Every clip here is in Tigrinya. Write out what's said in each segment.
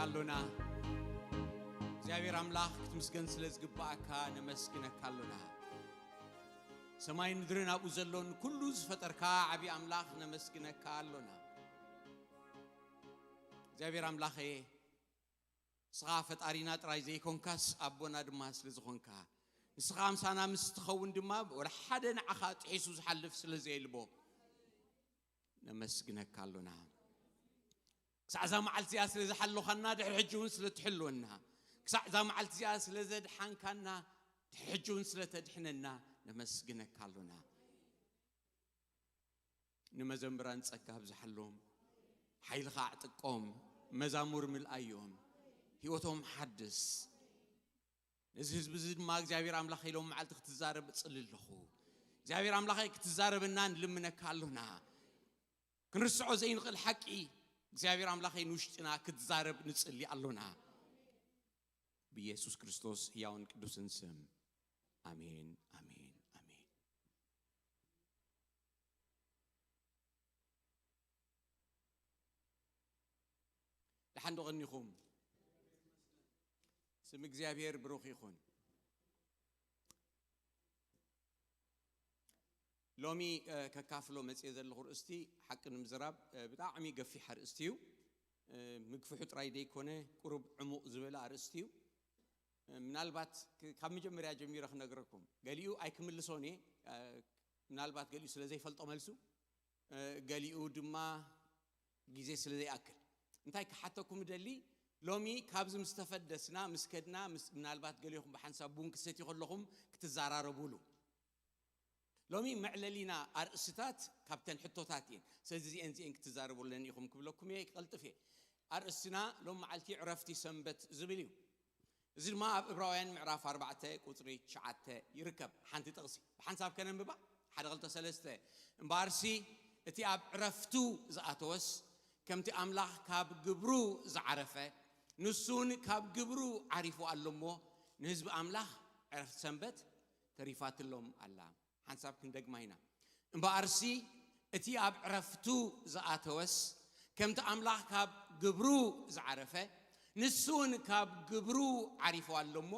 ኣሎና። እግዚኣብሔር ኣምላኽ ክትምስገን ስለ ዝግባኣካ ነመስግነካ ኣሎና። ሰማይን ምድርን ኣብኡ ዘሎን ኩሉ ዝፈጠርካ ዓብዪ ኣምላኽ ነመስግነካ ኣሎና። እግዚኣብሔር ኣምላኸ፣ ንስኻ ፈጣሪና ጥራይ ዘይኮንካስ ኣቦና ድማ ስለ ዝኾንካ፣ ንስኻ ምሳና ምስ ትኸውን ድማ ወላ ሓደ ንዓኻ ጥሒሱ ዝሓልፍ ስለ ዘየልቦ ነመስግነካ ኣሎና። ክሳዕ እዛ መዓልቲ እዚኣ ስለ ዝሓለኻና፣ ድሕሪ ሕጂ እውን ስለ ትሕልወና፣ ክሳዕ እዛ መዓልቲ እዚኣ ስለ ዘድሓንካና፣ ድሕሪ ሕጂ እውን ስለ ተድሕነና ነመስግነካ ኣሎና። ንመዘምራን ጸጋ ኣብዝሓሎም፣ ሓይልኻ ኣዕጥቀም፣ መዛሙር ምልኣዮም፣ ህይወቶም ሓድስ። ነዚ ህዝቢ እዚ ድማ እግዚኣብሔር ኣምላኸይ ሎም መዓልቲ ክትዛረብ እጽሊ ኣለኹ። እግዚኣብሔር ኣምላኸይ ክትዛረበና ንልምነካ ኣሎና። ክንርስዖ ዘይንኽእል ሓቂ እግዚኣብሔር ኣምላኸይ ንውሽጥና ክትዛረብ ንጽሊ ኣሎና። ብኢየሱስ ክርስቶስ ሕያውን ቅዱስን ስም። ኣሜን፣ ኣሜን፣ ኣሜን። ደሓን ዶ ቀኒኹም? ስም እግዚኣብሔር ብሩኽ ይኹን። ሎሚ፣ እ፣ ከካፍሎ መጽየ ዘለኹ ርእስቲ ሓቂ ንምዝራብ፣ እ፣ ብጣዕሚ ገፊሕ ኣርእስቲ እዩ። እ፣ ምግፍሑ ጥራይ ደይኮነ፣ ቁሩብ ዕሙቕ ዝበለ ኣርእስቲ እዩ። እ፣ ምናልባት ክ-፣ ካብ መጀመርያ ጀሚረ ክነግረኩም። ገሊኡ ኣይክምልሶን እየ። እ፣ ምናልባት ገሊኡ ስለ ዘይፈልጦ መልሱ፣ እ፣ ገሊኡ ድማ ግዜ ስለ ዘይኣክል። እንታይ ክሓተኩም እደሊ፣ ሎሚ ካብዚ ምስ ተፈደስና፣ ምስ ከድና፣ ምስ፣ ምናልባት ገሊኹም ብሓንሳብ ቡን ክትሰትዩ ከለኹም ክትዘራረቡሉ። ሎሚ መዕለሊና ኣርእስታት ካብተን ሕቶታት እየን። ስለዚ እዚአን፣ እዚአን ክትዛረቡለን ኢኹም ክብለኩም እየ፣ ክቐልጥፍ እየ። ኣርእስትና ሎም መዓልቲ ዕረፍቲ ሰንበት ዝብል እዩ። እዚ ድማ ኣብ ዕብራውያን ምዕራፍ ኣርባዕተ ቁጽሪ ትሽዓተ ይርከብ። ሓንቲ ጥቕሲ ብሓንሳብ ከነንብባ። ሓደ፣ ክልተ፣ ሰለስተ። እምበኣርሲ እቲ ኣብ ዕረፍቱ ዝኣተወስ ከምቲ ኣምላኽ ካብ ግብሩ ዝዓረፈ፣ ንሱን ካብ ግብሩ ዓሪፉ ኣሎ እሞ፣ ንህዝቢ ኣምላኽ ዕረፍቲ ሰንበት ተሪፋትሎም ኣላ። ሓንሳብ ክንደግማ ኢና። እምበኣርሲ እቲ ኣብ ዕረፍቱ ዝኣተወስ ከምቲ ኣምላኽ ካብ ግብሩ ዝዓረፈ፣ ንሱ እውን ካብ ግብሩ ዓሪፉ ኣሎ እሞ፣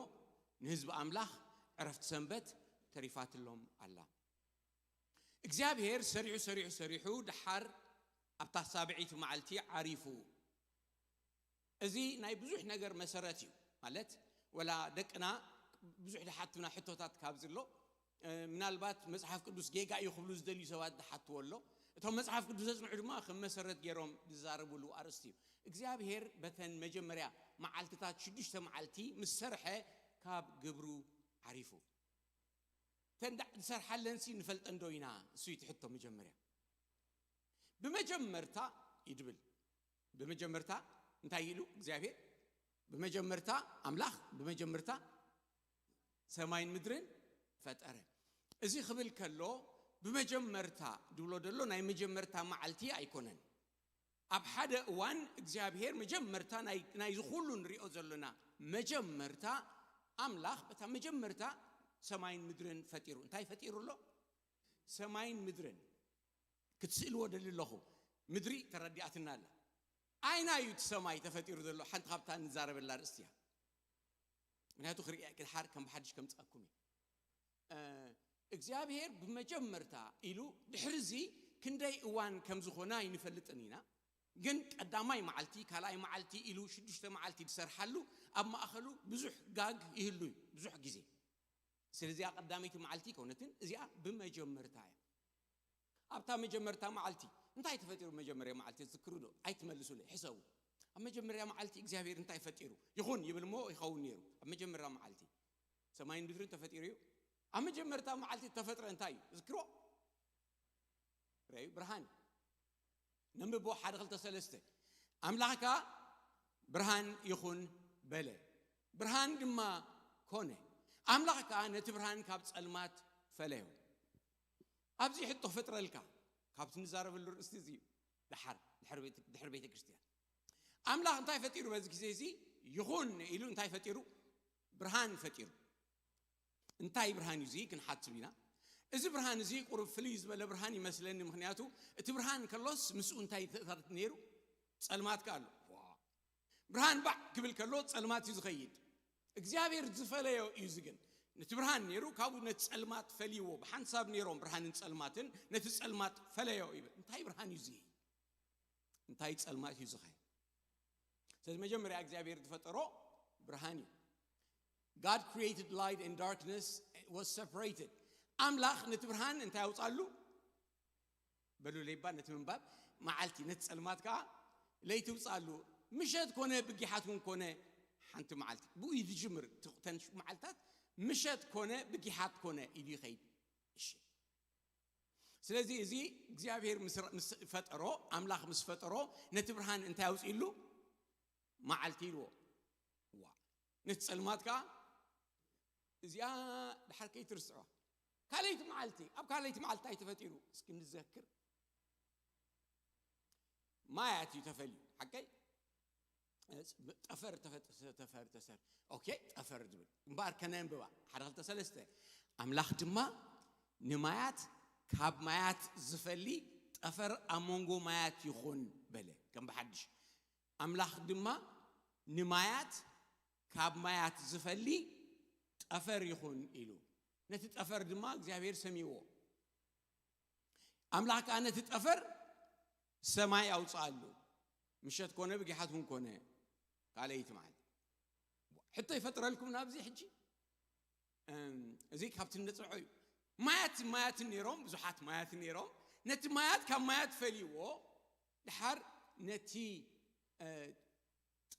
ንህዝቢ ኣምላኽ ዕረፍቲ ሰንበት ተሪፋትሎም ኣላ። እግዚኣብሔር ሰሪሑ፣ ሰሪሑ፣ ሰሪሑ፣ ደሓር ኣብታ ሳብዐይቲ መዓልቲ ዓሪፉ። እዚ ናይ ብዙሕ ነገር መሰረት እዩ። ማለት፣ ወላ ደቅና ብዙሕ ዝሓቱና ሕቶታት ካብ ዝሎ፣ እ፣ ምናልባት መጽሓፍ ቅዱስ ጌጋ እዩ ክብሉ ዝደልዩ ሰባት ዝሓትዎ ኣሎ። እቶም መጽሓፍ ቅዱስ ዘጽንዑ ድማ ከም መሰረት ገይሮም ዝዛረብሉ ኣርእስቲ እዩ። እግዚኣብሔር በተን መጀመርያ መዓልትታት ሽዱሽተ መዓልቲ ምስ ሰርሐ ካብ ግብሩ ዓሪፉ። እተን ዳ-፣ ዝሰርሓለንሲ ንፈልጠን ዶ ኢና? እሱ እዩ እቲ ሕቶ መጀመርያ። ብመጀመርታ እዩ ድብል። ብመጀመርታ እንታይ ኢሉ እግዚኣብሔር? ብመጀመርታ ኣምላኽ፣ ብመጀመርታ ሰማይን ምድርን ፈጠረ። እዚ ክብል ከሎ ብመጀመርታ ድብሎ ዘሎ ናይ መጀመርታ መዓልቲ ኣይኮነን። ኣብ ሓደ እዋን እግዚኣብሔር መጀመርታ ናይ፣ ናይዚ ኩሉ ንሪኦ ዘለና መጀመርታ ኣምላኽ በታ መጀመርታ ሰማይን ምድርን ፈጢሩ። እንታይ ፈጢሩ ኣሎ? ሰማይን ምድርን። ክትስእልዎ ደሊ ኣለኹ። ምድሪ ተረዲኣትና ኣላ። ኣይና እዩ እቲ ሰማይ ተፈጢሩ ዘሎ? ሓንቲ ካብታ ንዛረበላ ርእስቲ እያ። ምክንያቱ ክርኢ ክድሓር ከም ብሓድሽ ከምፅኣኩም እዩ። እ፣ እግዚኣብሔር ብመጀመርታ ኢሉ ድሕሪ እዚ ክንደይ እዋን ከም ዝኾነ ኣይንፈልጥን ኢና። ግን ቀዳማይ መዓልቲ፣ ካልኣይ መዓልቲ ኢሉ ሽዱሽተ መዓልቲ ዝሰርሓሉ ኣብ ማእኸሉ ብዙሕ ጋግ ይህሉ እዩ፣ ብዙሕ ግዜ። ስለዚኣ ቀዳመይቲ መዓልቲ ኣይኮነትን፣ እዚኣ ብመጀመርታ እያ። ኣብታ መጀመርታ መዓልቲ እንታይ ተፈጢሩ? መጀመርያ መዓልቲ ትዝክሩ ዶ? ኣይትመልሱለይ፣ ሕሰቡ። ኣብ መጀመርያ መዓልቲ እግዚኣብሔር እንታይ ፈጢሩ? ይኹን ይብል እሞ ይኸውን ነይሩ። ኣብ መጀመርያ መዓልቲ ሰማይን ምድርን ተፈጢሩ እዩ። ኣብ መጀመርታ መዓልቲ ተፈጥረ እንታይ እዩ? ዝክሮ? ረዩ ብርሃን። ነንብቦ፣ ሓደ፣ ክልተ፣ ሰለስተ። ኣምላኽ ከኣ ብርሃን ይኹን በለ፣ ብርሃን ድማ ኮነ። ኣምላኽ ከኣ ነቲ ብርሃን ካብ ጸልማት ፈለዮ። ኣብዚ ሕቶ ፈጥረልካ፣ ካብቲ ንዛረበሉ ርእስቲ እዚ እዩ። ደሓር፣ ድሕሪ ቤተ፣ ድሕሪ ቤተ ክርስቲያን። ኣምላኽ እንታይ ፈጢሩ በዚ ግዜ እዚ? ይኹን ኢሉ እንታይ ፈጢሩ? ብርሃን ፈጢሩ። እንታይ ብርሃን እዩ እዚ ክንሓትብ ኢና። እዚ ብርሃን እዚ ቁሩብ ፍልይ ዝበለ ብርሃን ይመስለኒ፣ ምኽንያቱ እቲ ብርሃን ከሎስ ምስኡ እንታይ ተእታርት ነይሩ? ጸልማት ከኣ ኣሎ። ዋ። ብርሃን ባዕ ክብል ከሎ ጸልማት እዩ ዝኸይድ። እግዚኣብሔር ዝፈለዮ እዩ። እዚ ግን ነቲ ብርሃን ነይሩ፣ ካብኡ ነቲ ጸልማት ፈልይዎ። ብሓንሳብ ነይሮም ብርሃንን ጸልማትን፣ ነቲ ጸልማት ፈለዮ ይብል። እንታይ ብርሃን እዩ እዚ? እንታይ ጸልማት እዩ ዝኸ? ስለዚ መጀመርያ እግዚኣብሔር ዝፈጠሮ ብርሃን እዩ። God created light and darkness was separated. ኣምላኽ ነቲ ብርሃን እንታይ ኣውጻሉ? በሉ ለይባ ነቲ ምንባብ፣ መዓልቲ፣ ነቲ ጸልማት ከዓ ለይቲ ውጻሉ። ምሸት ኮነ ብጊሓት እውን ኮነ ሓንቲ መዓልቲ። ብኡ እዩ ዝጅምር። እቲ ተን መዓልታት ምሸት ኮነ ብጊሓት ኮነ ኢሉ ይኸይድ። እሺ። ስለዚ እዚ እግዚኣብሔር ምስ ረ-፣ ምስ ፈጠሮ፣ ኣምላኽ ምስ ፈጠሮ ነቲ ብርሃን እንታይ ኣውፅእሉ? መዓልቲ ኢልዎ። ዋ። ነቲ ጸልማት ከዓ እዚኣ ድሓር ከይትርስዖ። ካልኣይቲ መዓልቲ፣ ኣብ ካልኣይቲ መዓልቲ እንታይ ተፈጢሩ? እስኪ ንዘክር። ማያት እዩ ተፈልዩ። ሓቀይ? ጠፈር ተፈ-፣ ተፈር ተሰር። ኦኬ፣ ጠፈር ዝብል። እምበኣር ከነንብባ። ሓደ፣ ክልተ፣ ሰለስተ። ኣምላኽ ድማ ንማያት ካብ ማያት ዝፈሊ ጠፈር ኣብ መንጎ ማያት ይኹን በለ። ከም ብሓድሽ። ኣምላኽ ድማ ንማያት ካብ ማያት ዝፈሊ ጠፈር ይኹን ኢሉ። ነቲ ጠፈር ድማ እግዚኣብሔር ሰሚዎ። ኣምላኽ ከኣ ነቲ ጠፈር ሰማይ ኣውፅኣሉ። ምሸት ኮነ፣ ብጊሓት እውን ኮነ፣ ካልኣይቲ መዓልቲ። ሕቶ ይፈጥረልኩም ናብዚ ሕጂ። እም፣ እዚ ካብቲ ንጽንዖ እዩ። ማያት፣ ማያትን ነይሮም፣ ብዙሓት ማያትን ነይሮም። ነቲ ማያት ካብ ማያት ፈልይዎ፣ ድሓር ነቲ፣ እ፣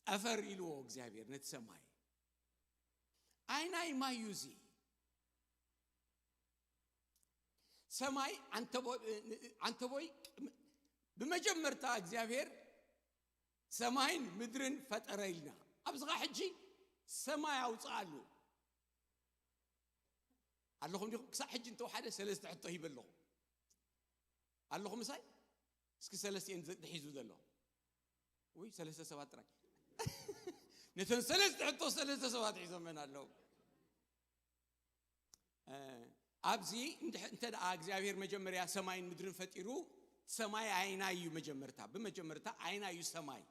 ጠፈር ኢልዎ እግዚኣብሔር፣ ነቲ ሰማይ። ኣይናይ ማይ እዩ እዚ። ሰማይ ዓንተቦ-፣ እ፣ እ፣ ዓንተቦይ፣ ብመጀመርታ እግዚኣብሔር ሰማይን ምድርን ፈጠረ ኢልና። ኣብዚ ኸዓ ሕጂ ሰማይ ኣውፅኣሉ። ኣለኹም ዲኹም? ክሳዕ ሕጂ እንተወሓደ ሰለስተ ሕቶ ሂበ ኣለኹ። ኣለኹም ምሳይ? እስኪ ሰለስቲኤን ዘ-፣ ዝሒዙ ዘሎ። ውይ፣ ሰለስተ ሰባት ጥራይ። ነተን ሰለስተ ሕቶ ሰለስተ ሰባት ሒዞመን ኣለዉ። እ፣ ኣብዚ እንድሕ-፣ እንተ ደኣ እግዚኣብሔር መጀመርያ ሰማይን ምድርን ፈጢሩ፣ ሰማይ ኣይናይ እዩ መጀመርታ። ብመጀመርታ ኣይናይ እዩ ሰማይ።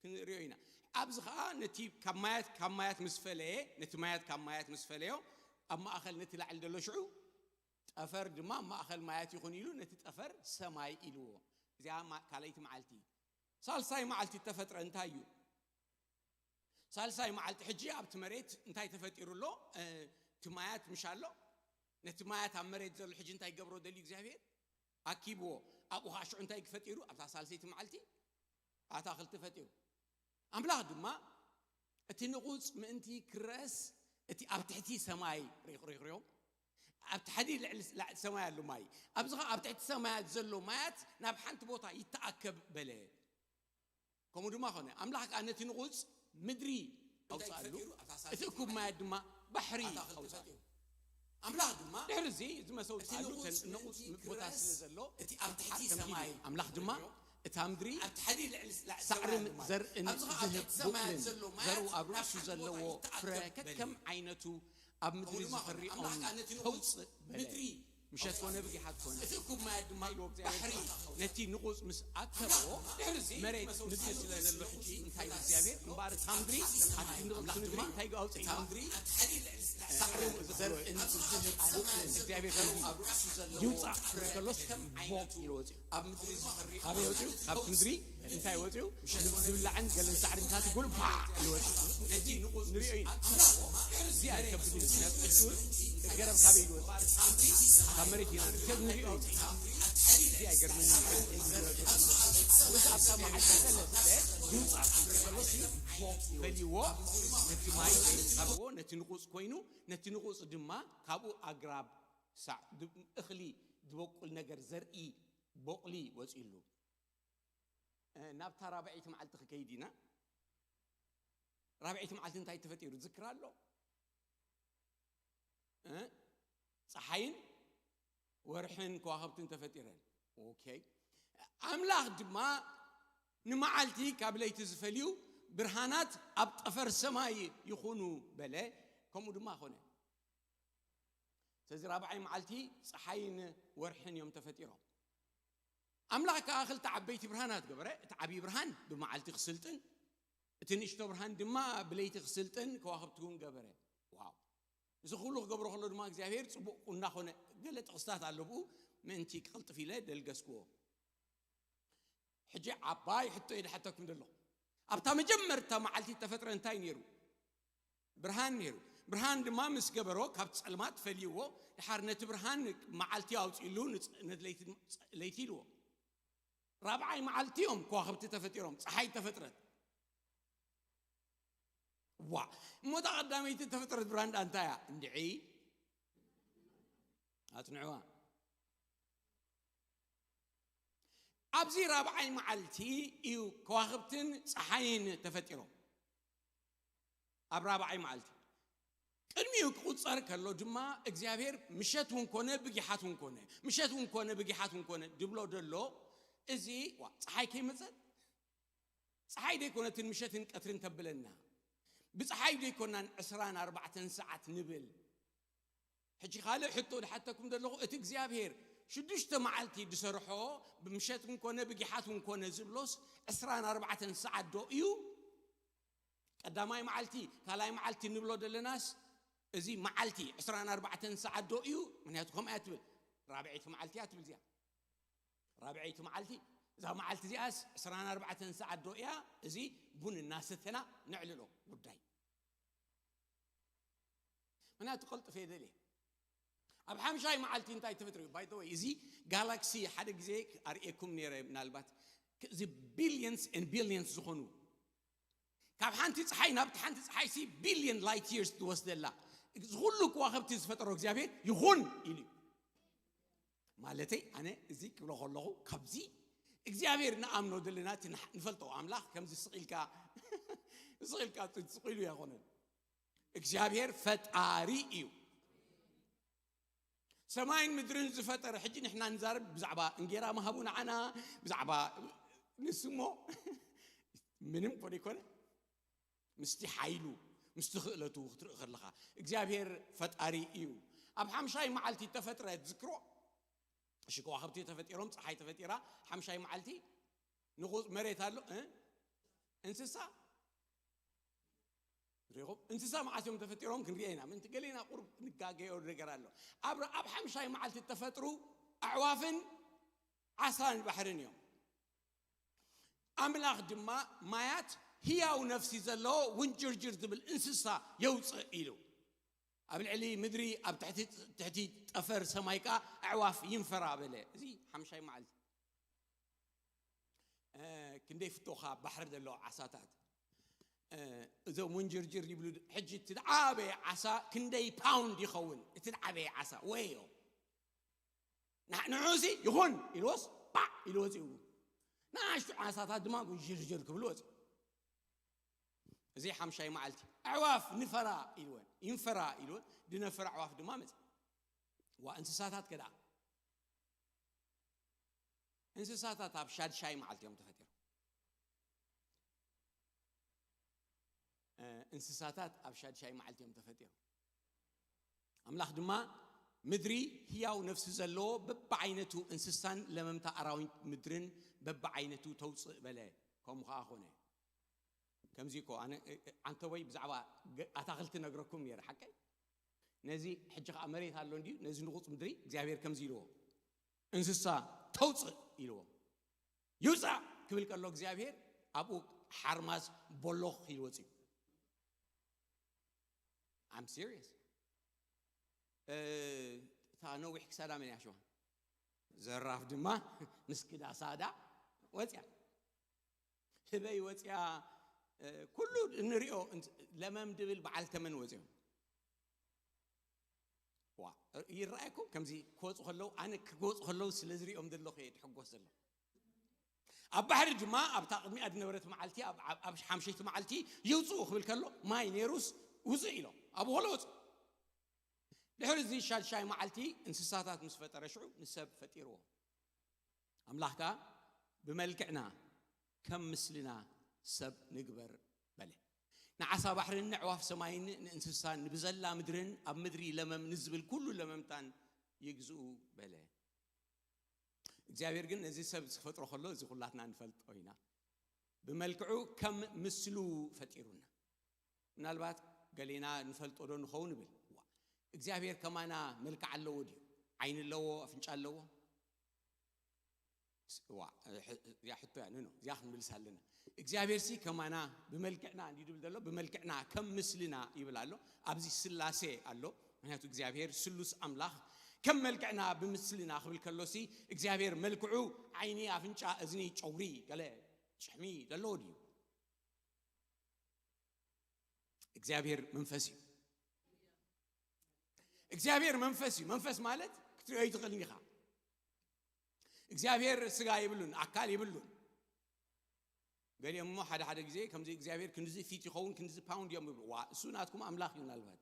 ክንሪኦ ኢና። ኣብዚ ኸዓ ነቲ ካብ ማያት፣ ካብ ማያት ምስ ፈለየ፣ ነቲ ማያት ካብ ማያት ምስ ፈለዮ፣ ኣብ ማእኸል ነቲ ላዕሊ ዘሎ ሽዑ ጠፈር ድማ ኣብ ማእኸል ማያት ይኹን ኢሉ ነቲ ጠፈር ሰማይ ኢልዎ። እዚኣ ማ-፣ ካልኣይቲ መዓልቲ። ሳልሳይ መዓልቲ እተፈጥረ እንታይ እዩ? ሳልሳይ መዓልቲ ሕጂ ኣብቲ መሬት እንታይ ተፈጢሩ ኣሎ? እ፣ እቲ ማያት ምሽ ኣሎ። ነቲ ማያት ኣብ መሬት ዘሎ ሕጂ እንታይ ገብሮ ደልዩ እግዚኣብሔር? ኣኪብዎ። ኣብኡ ኸዓ ሽዑ እንታይ ፈጢሩ? ኣብታ ሳልሰይቲ መዓልቲ ኣታኽልቲ ፈጢሩ። ኣምላኽ ድማ እቲ ንቑጽ ምእንቲ ክረስ እቲ ኣብ ትሕቲ ሰማይ ሪኽ-፣ ሪኽ-፣ ሪኦም ኣብ ትሕቲ ልዕሊ ስ-፣ ላዕሊ ሰማይ ኣሎ ማይ። ኣብዚ ኸዓ ኣብ ትሕቲ ሰማያት ዘሎ ማያት ናብ ሓንቲ ቦታ ይተኣከብ በለ። ከምኡ ድማ ኾነ። ኣምላኽ ከኣ ነቲ ንቑጽ ምድሪ ኣውጽኣሉ፣ እቲ እኩብ ማያት ድማ ባሕሪ ኣውጽኣሉ። ኣምላኽ ድማ ድሕሪ እዚ ዝመሰውጽኣሉ እቲ ንቑጽ ተን-፣ ንቑጽ ምእንቲ ቦታ ክረስ ስለ ዘሎ እቲ ኣብ ትሕቲ ከምዚ ሰማይ ኢሉ። ኣምላኽ ድማ እታ ምድሪ ኣብ ትሕቲ ልዕሊ ስ-፣ ላዕሊ ሳዕርን ሰማይ ኣሎ ማይ። ዘርእን ኣብዚ ኸዓ ኣብ ዝህብ ትሕቲ ሰማያት ቡቕልን ዘሎ ማያት ዘርኡ ኣብ ናብ ርእሱ ሓንቲ ቦታ ዘለዎ ይተኣከብ ፍረ በለ። ከከም ዓይነቱ ኣብ ምድሪ ከምኡ ድማ ኾነ። ዝፈርኦም ኣምላኽ ከኣ ነቲ ንቑጽ ከውጽእ በለ። ምድሪ ምሸት ኮነ፣ ብጊሓት ኮነ። እቲ እኩብ ማያት ድማ ኢልዎ እግዚኣብሔር ባሕሪ ነቲ ንቑጽ ምስ ኣከብዎ፣ ድሕሪ እዚ መሬት መሰውቲ ምድሪ ስለ ዘሎ ሕጂ እንታይ ይብል እግዚኣብሔር? እምበኣር እታ ምድሪ፣ ኣብቲ ንቕጽቲ ምድሪ እንታይ ኣውፅእ? እታ ምድሪ ሳዕሪ ዘርእን ዝህብ ቡቕልን እግዚኣብሔር ከምዚ ይውፃእ ክብል ከሎስ፣ ቦቕ ኢሉ ወፂኡ። ኣብ ምድሪ ዝፈሪ ኣበይ ወፂኡ? ካብቲ ምድሪ እንታይ ወፂኡ? ዝብላዕን ገለን ሳዕሪ እንታትጉል ባዕ ኢሉ ወፂኡ። እዚ ንሪኦ ኢና። እዚ ኣይከብድን እዩ። ምክንያቱ ቅዱስ ገረብ ካበይ ይወጽእ? ካብ መሬት ኢና ንርከብ፣ ንሪኦ ኢና። እዚ ኣይገርምን እዩ። እዚ ኣብታ መዓልቲ ሰለስተ ይውጻእ ከሎ ሲ፣ ቦቕ በልዎ፣ ነቲ ማይ ካብዎ፣ ነቲ ንቑጽ ኮይኑ፣ ነቲ ንቑጽ ድማ ካብኡ ኣግራብ ሳዕ፣ ድ-፣ እኽሊ ዝበቁል ነገር፣ ዘርኢ፣ ቦቕሊ ወጺእሉ። እ፣ ናብታ ራብዐይቲ መዓልቲ ክከይድ ኢና። ራብዐይቲ መዓልቲ እንታይ ተፈጢሩ ትዝክር ኣሎ? እ? ፀሓይን ወርሕን ከዋኽብትን ተፈጢረን። ኦኬ። ኣምላኽ ድማ ንመዓልቲ ካብ ለይቲ ዝፈልዩ ብርሃናት ኣብ ጠፈር ሰማይ ይኹኑ በለ። ከምኡ ድማ ኾነ። ስለዚ ራብዓይ መዓልቲ ፀሓይን ወርሕን እዮም ተፈጢሮም። ኣምላኽ ከኣ ክልተ ዓበይቲ ብርሃናት ገበረ። እቲ ዓብዪ ብርሃን ብመዓልቲ ክስልጥን፣ እቲ ንእሽቶ ብርሃን ድማ ብለይቲ ክስልጥን ከዋኽብቲ እውን ገበረ። ዋው! እዚ ኩሉ ክገብሮ ከሎ ድማ እግዚኣብሔር ጽቡቕ እናኾነ፣ ገለ ጥቕስታት ኣሎ ብኡ፣ ምእንቲ ክቕልጥፍ ኢለ ደልገስክዎ። ሕጂ ዓባይ ሕቶ እየ ዝሓተኩም ዘለኹ። ኣብታ መጀመርታ መዓልቲ ተፈጥረ እንታይ ነይሩ? ብርሃን ነይሩ። ብርሃን ድማ ምስ ገበሮ ካብ ጸልማት ፈልይዎ፣ ድሓር ነቲ ብርሃን መዓልቲ ኣውጺእሉ ንጽ-፣ ነቲ ለይቲ፣ ለይቲ ኢልዎ። ራብዓይ መዓልቲ እዮም ከዋኽብቲ ተፈጢሮም፣ ጸሓይ ተፈጥረት። ዋ፣ እሞ እታ ቀዳመይቲ ተፈጥረት ብርሃን ደኣ እንታይ እያ? እንድዒ፣ ኣጽንዕዋ። ኣብዚ ራብዓይ መዓልቲ እዩ ከዋኽብትን ጸሓይን ተፈጢሮም። ኣብ ራብዓይ መዓልቲ ቅድሚኡ ክቑጸር ከሎ ድማ እግዚኣብሔር ምሸት እውን ኮነ ብጊሓት እውን ኮነ፣ ምሸት እውን ኮነ ብጊሓት እውን ኮነ ድብሎ ደሎ። እዚ ዋ፣ ጸሓይ ከይመጸት፣ ጸሓይ ደይኮነትን ምሸትን ቀትርን ተብለና፣ ብጸሓይ ደይኮናን ዕስራን ኣርባዕተን ሰዓት ንብል። ሕጂ ካልእ ሕቶ ዝሓተኩም ዘለኹ፣ እቲ እግዚኣብሔር ሽዱሽተ መዓልቲ ዝሰርሖ፣ ብምሸት እውን ኮነ ብጊሓት እውን ኮነ ዝብሎስ ዕስራን ኣርባዕተን ሰዓት ዶ እዩ? ቀዳማይ መዓልቲ፣ ካልኣይ መዓልቲ ንብሎ ዘለናስ፣ እዚ መዓልቲ ዕስራን ኣርባዕተን ሰዓት ዶ እዩ? ምክንያቱ ከምኣ እያ ትብል። ራብዐይቲ መዓልቲ እያ ትብል እዚኣ። ራብዐይቲ መዓልቲ፣ እዛ መዓልቲ እዚኣስ ዕስራን ኣርባዕተን ሰዓት ዶ እያ? እዚ ቡን እናሰተና ነዕልሎ ጉዳይ። ምክንያቱ ቀልጥፍ እየ ደልየ። ኣብ ሓምሻይ መዓልቲ እንታይ ተፈጥሩ? ባይ ዘ ወይ፣ እዚ ጋላክሲ ሓደ ግዜ ኣርእየኩም ነይረ፣ ምናልባት እዚ ቢልየንስ ኤንድ ቢልየንስ ዝኾኑ፣ ካብ ሓንቲ ፀሓይ ናብቲ ሓንቲ ፀሓይ ሲ ቢልየን ላይት ይርስ ትወስደላ። እዚ ኩሉ ከዋኽብቲ ዝፈጠሮ እግዚኣብሔር ይኹን ኢሉ እዩ። ማለተይ፣ ኣነ እዚ ክብሎ ከለኹ፣ ካብዚ እግዚኣብሔር ንኣምኖ ዘለና፣ እቲ ንሕ-፣ ንፈልጦ ኣምላኽ ከምዚ ስቕ ኢልካ፣ ስቕ ኢልካ፣ ስቕ ኢሉ ኣይኮነን። እግዚኣብሔር ፈጣሪ እዩ። ሰማይን ምድርን ዝፈጠረ፣ ሕጂ ንሕና ንዛረብ ብዛዕባ እንጌራ ምሃቡ ንዓና፣ ብዛዕባ ንሱ እሞ ምንም ኮነ ይኮነ፣ ምስቲ ሓይሉ፣ ምስቲ ክእለቱ ክትርኢ ከለኻ፣ እግዚኣብሔር ፈጣሪ እዩ። ኣብ ሓምሻይ መዓልቲ ተፈጥረ፣ ትዝክሮ? እሺ፣ ከዋኽብቲ ተፈጢሮም፣ ፀሓይ ተፈጢራ፣ ሓምሻይ መዓልቲ ንቑፅ መሬት ኣሎ፣ እ? እንስሳ ሪኹም? እንስሳ መዓስ እዮም ተፈጢሮም ክንሪኦ ኢና። ምንቲ ገሌና ቁሩብ ንጋገዮ ነገር ኣሎ። ኣብ፣ ኣብ ሓምሻይ መዓልቲ ተፈጥሩ ኣዕዋፍን ዓሳን ባሕርን እዮም። ኣምላኽ ድማ ማያት ህያው ነፍሲ ዘለዎ ውንጅርጅር ዝብል እንስሳ የውፅእ ኢሉ። ኣብ ልዕሊ ምድሪ፣ ኣብ ትሕቲ፣ ትሕቲ ጠፈር ሰማይ ከኣ ኣዕዋፍ ይንፈራ በለ። እዚ ሓምሻይ መዓልቲ። እ፣ ክንደይ ፍቶኻ ባሕሪ ዘለዋ ዓሳታት። እ፣ እዞም ውንጅርጅር ይብሉ። ሕጂ እቲ ዝዓበየ ዓሳ ክንደይ ፓውንድ ይኸውን? እቲ ዝዓበየ ዓሳ ወዮ። ንዓ-፣ ንዑ እዚ ይኹን ኢልዎስ፣ ባዕ ኢሉ ወፂኡ። ንኣሽቱ ዓሳታት ድማ ውንጅርጅር ክብሉ ወፂኡ። እዚ ሓምሻይ መዓልቲ። ኣዕዋፍ ንፈራ ኢልወን፣ ይንፈራ ኢልወን። ድነፍር ኣዕዋፍ ድማ መፀ። ዋ፣ እንስሳታት ከ ደኣ? እንስሳታት ኣብ ሻድሻይ መዓልቲ እዮም ተፈጢሮም። እ፣ እንስሳታት ኣብ ሻድሻይ መዓልቲ እዮም ተፈጢሮም። ኣምላኽ ድማ፣ "ምድሪ ህያው ነፍሲ ዘለዎ በብዓይነቱ እንስሳን ለመምታ ኣራዊት ምድርን በብዓይነቱ ተውፅእ" በለ። ከምኡ ኸዓ ኾነ። ከምዚ እኮ ኣነ፣ እ፣ እ፣ ዓንተቦይ ብዛዕባ ገ-፣ ኣታኽልቲ ነግረኩም ነይረ፣ ሓቀይ? ነዚ ሕጂ ኸዓ መሬት ኣሎ እንድዩ፣ ነዚ ንቑፅ ምድሪ እግዚኣብሔር ከምዚ ኢልዎ፣ "እንስሳ ተውፅእ" ኢልዎ። "ይውፃእ" ክብል ከሎ እግዚኣብሔር ኣብኡ ሓርማዝ ቦሎኽ ኢሉ ወፂኡ። I'm serious። እ፣ እታ ነዊሕ ክሳዳ መን እያ ሽማ? ዘራፍ ድማ ምስ ክዳ ሳዳ ወፅያ። ህበይ ወፅያ፣ እ፣ ኩሉ እንሪኦ እንት-፣ ለመም ድብል በዓል ተመን ወፅዮም። ዋ፣ ይረኣየኩም? ከምዚ ክወፁ ከለዉ፣ ኣነ ክወፁ ከለዉ ስለ ዝሪኦም ዘለኹ እየ ድሕጎስ ዘለኹ። ኣብ ባሕሪ ድማ ኣብታ ቅድሚኣ ዝነበረት መዓልቲ፣ ኣብ፣ ኣብ፣ ኣብ ሓምሸይቲ መዓልቲ ይውፅኡ ክብል ከሎ፣ ማይ ነይሩስ ውፅእ ኢሎም። ኣብኡ ከሎ ወፁ። ድሕሪ እዚ ሻድሻይ መዓልቲ እንስሳታት ምስ ፈጠረ፣ ሽዑ ንሰብ ፈጢርዎ። ኣምላኽ ከኣ፣ "ብመልክዕና ከም ምስልና ሰብ ንግበር" በለ። ንዓሳ ባሕርን ንዕዋፍ ሰማይን ንእንስሳን ንብዘላ ምድርን ኣብ ምድሪ ለመም ንዝብል ኩሉ ለመምታን ይግዝኡ በለ። እግዚኣብሔር ግን ነዚ ሰብ ዝፈጥሮ ከሎ፣ እዚ ኩላትና ንፈልጦ ኢና። ብመልክዑ ከም ምስሉ ፈጢሩና። ምናልባት ገሌና ንፈልጦ ዶ ንኸውን ይብል። ዋ፣ እግዚኣብሔር ከማና መልክዕ ኣለዎ ድዩ? ዓይኒ ኣለዎ? ኣፍንጫ ኣለዎ? ስ-፣ ዋ፣ ሕ-፣ እዚኣ ሕቶ እያ። ኖ፣ ኖ፣ እዚኣ ክንምልስ ኣለና። እግዚኣብሔር ሲ ከማና ብመልክዕና እንዲዩ ድብል ዘሎ፣ ብመልክዕና ከም ምስልና ይብል ኣሎ። ኣብዚ ስላሴ ኣሎ። ምክንያቱ እግዚኣብሔር ስሉስ ኣምላኽ ከም መልክዕና ብምስልና ክብል ከሎ ሲ እግዚኣብሔር መልክዑ ዓይኒ፣ ኣፍንጫ፣ እዝኒ፣ ጨጉሪ፣ ገለ ጭሕሚ ዘለዎ ድዩ? እግዚኣብሔር መንፈስ እዩ። እግዚኣብሔር መንፈስ እዩ። መንፈስ ማለት ክትሪኦ ይትኽእል ኢኻ። እግዚኣብሔር ስጋ የብሉን፣ ኣካል የብሉን። ገሊኦም እሞ ሓደ ሓደ ግዜ ከምዚ እግዚኣብሔር ክንድዚ ፊት ይኸውን፣ ክንድዚ ፓውንድ እዮም ይብሉ። ዋ፣ እሱ ናትኩም ኣምላኽ እዩ። ምናልባት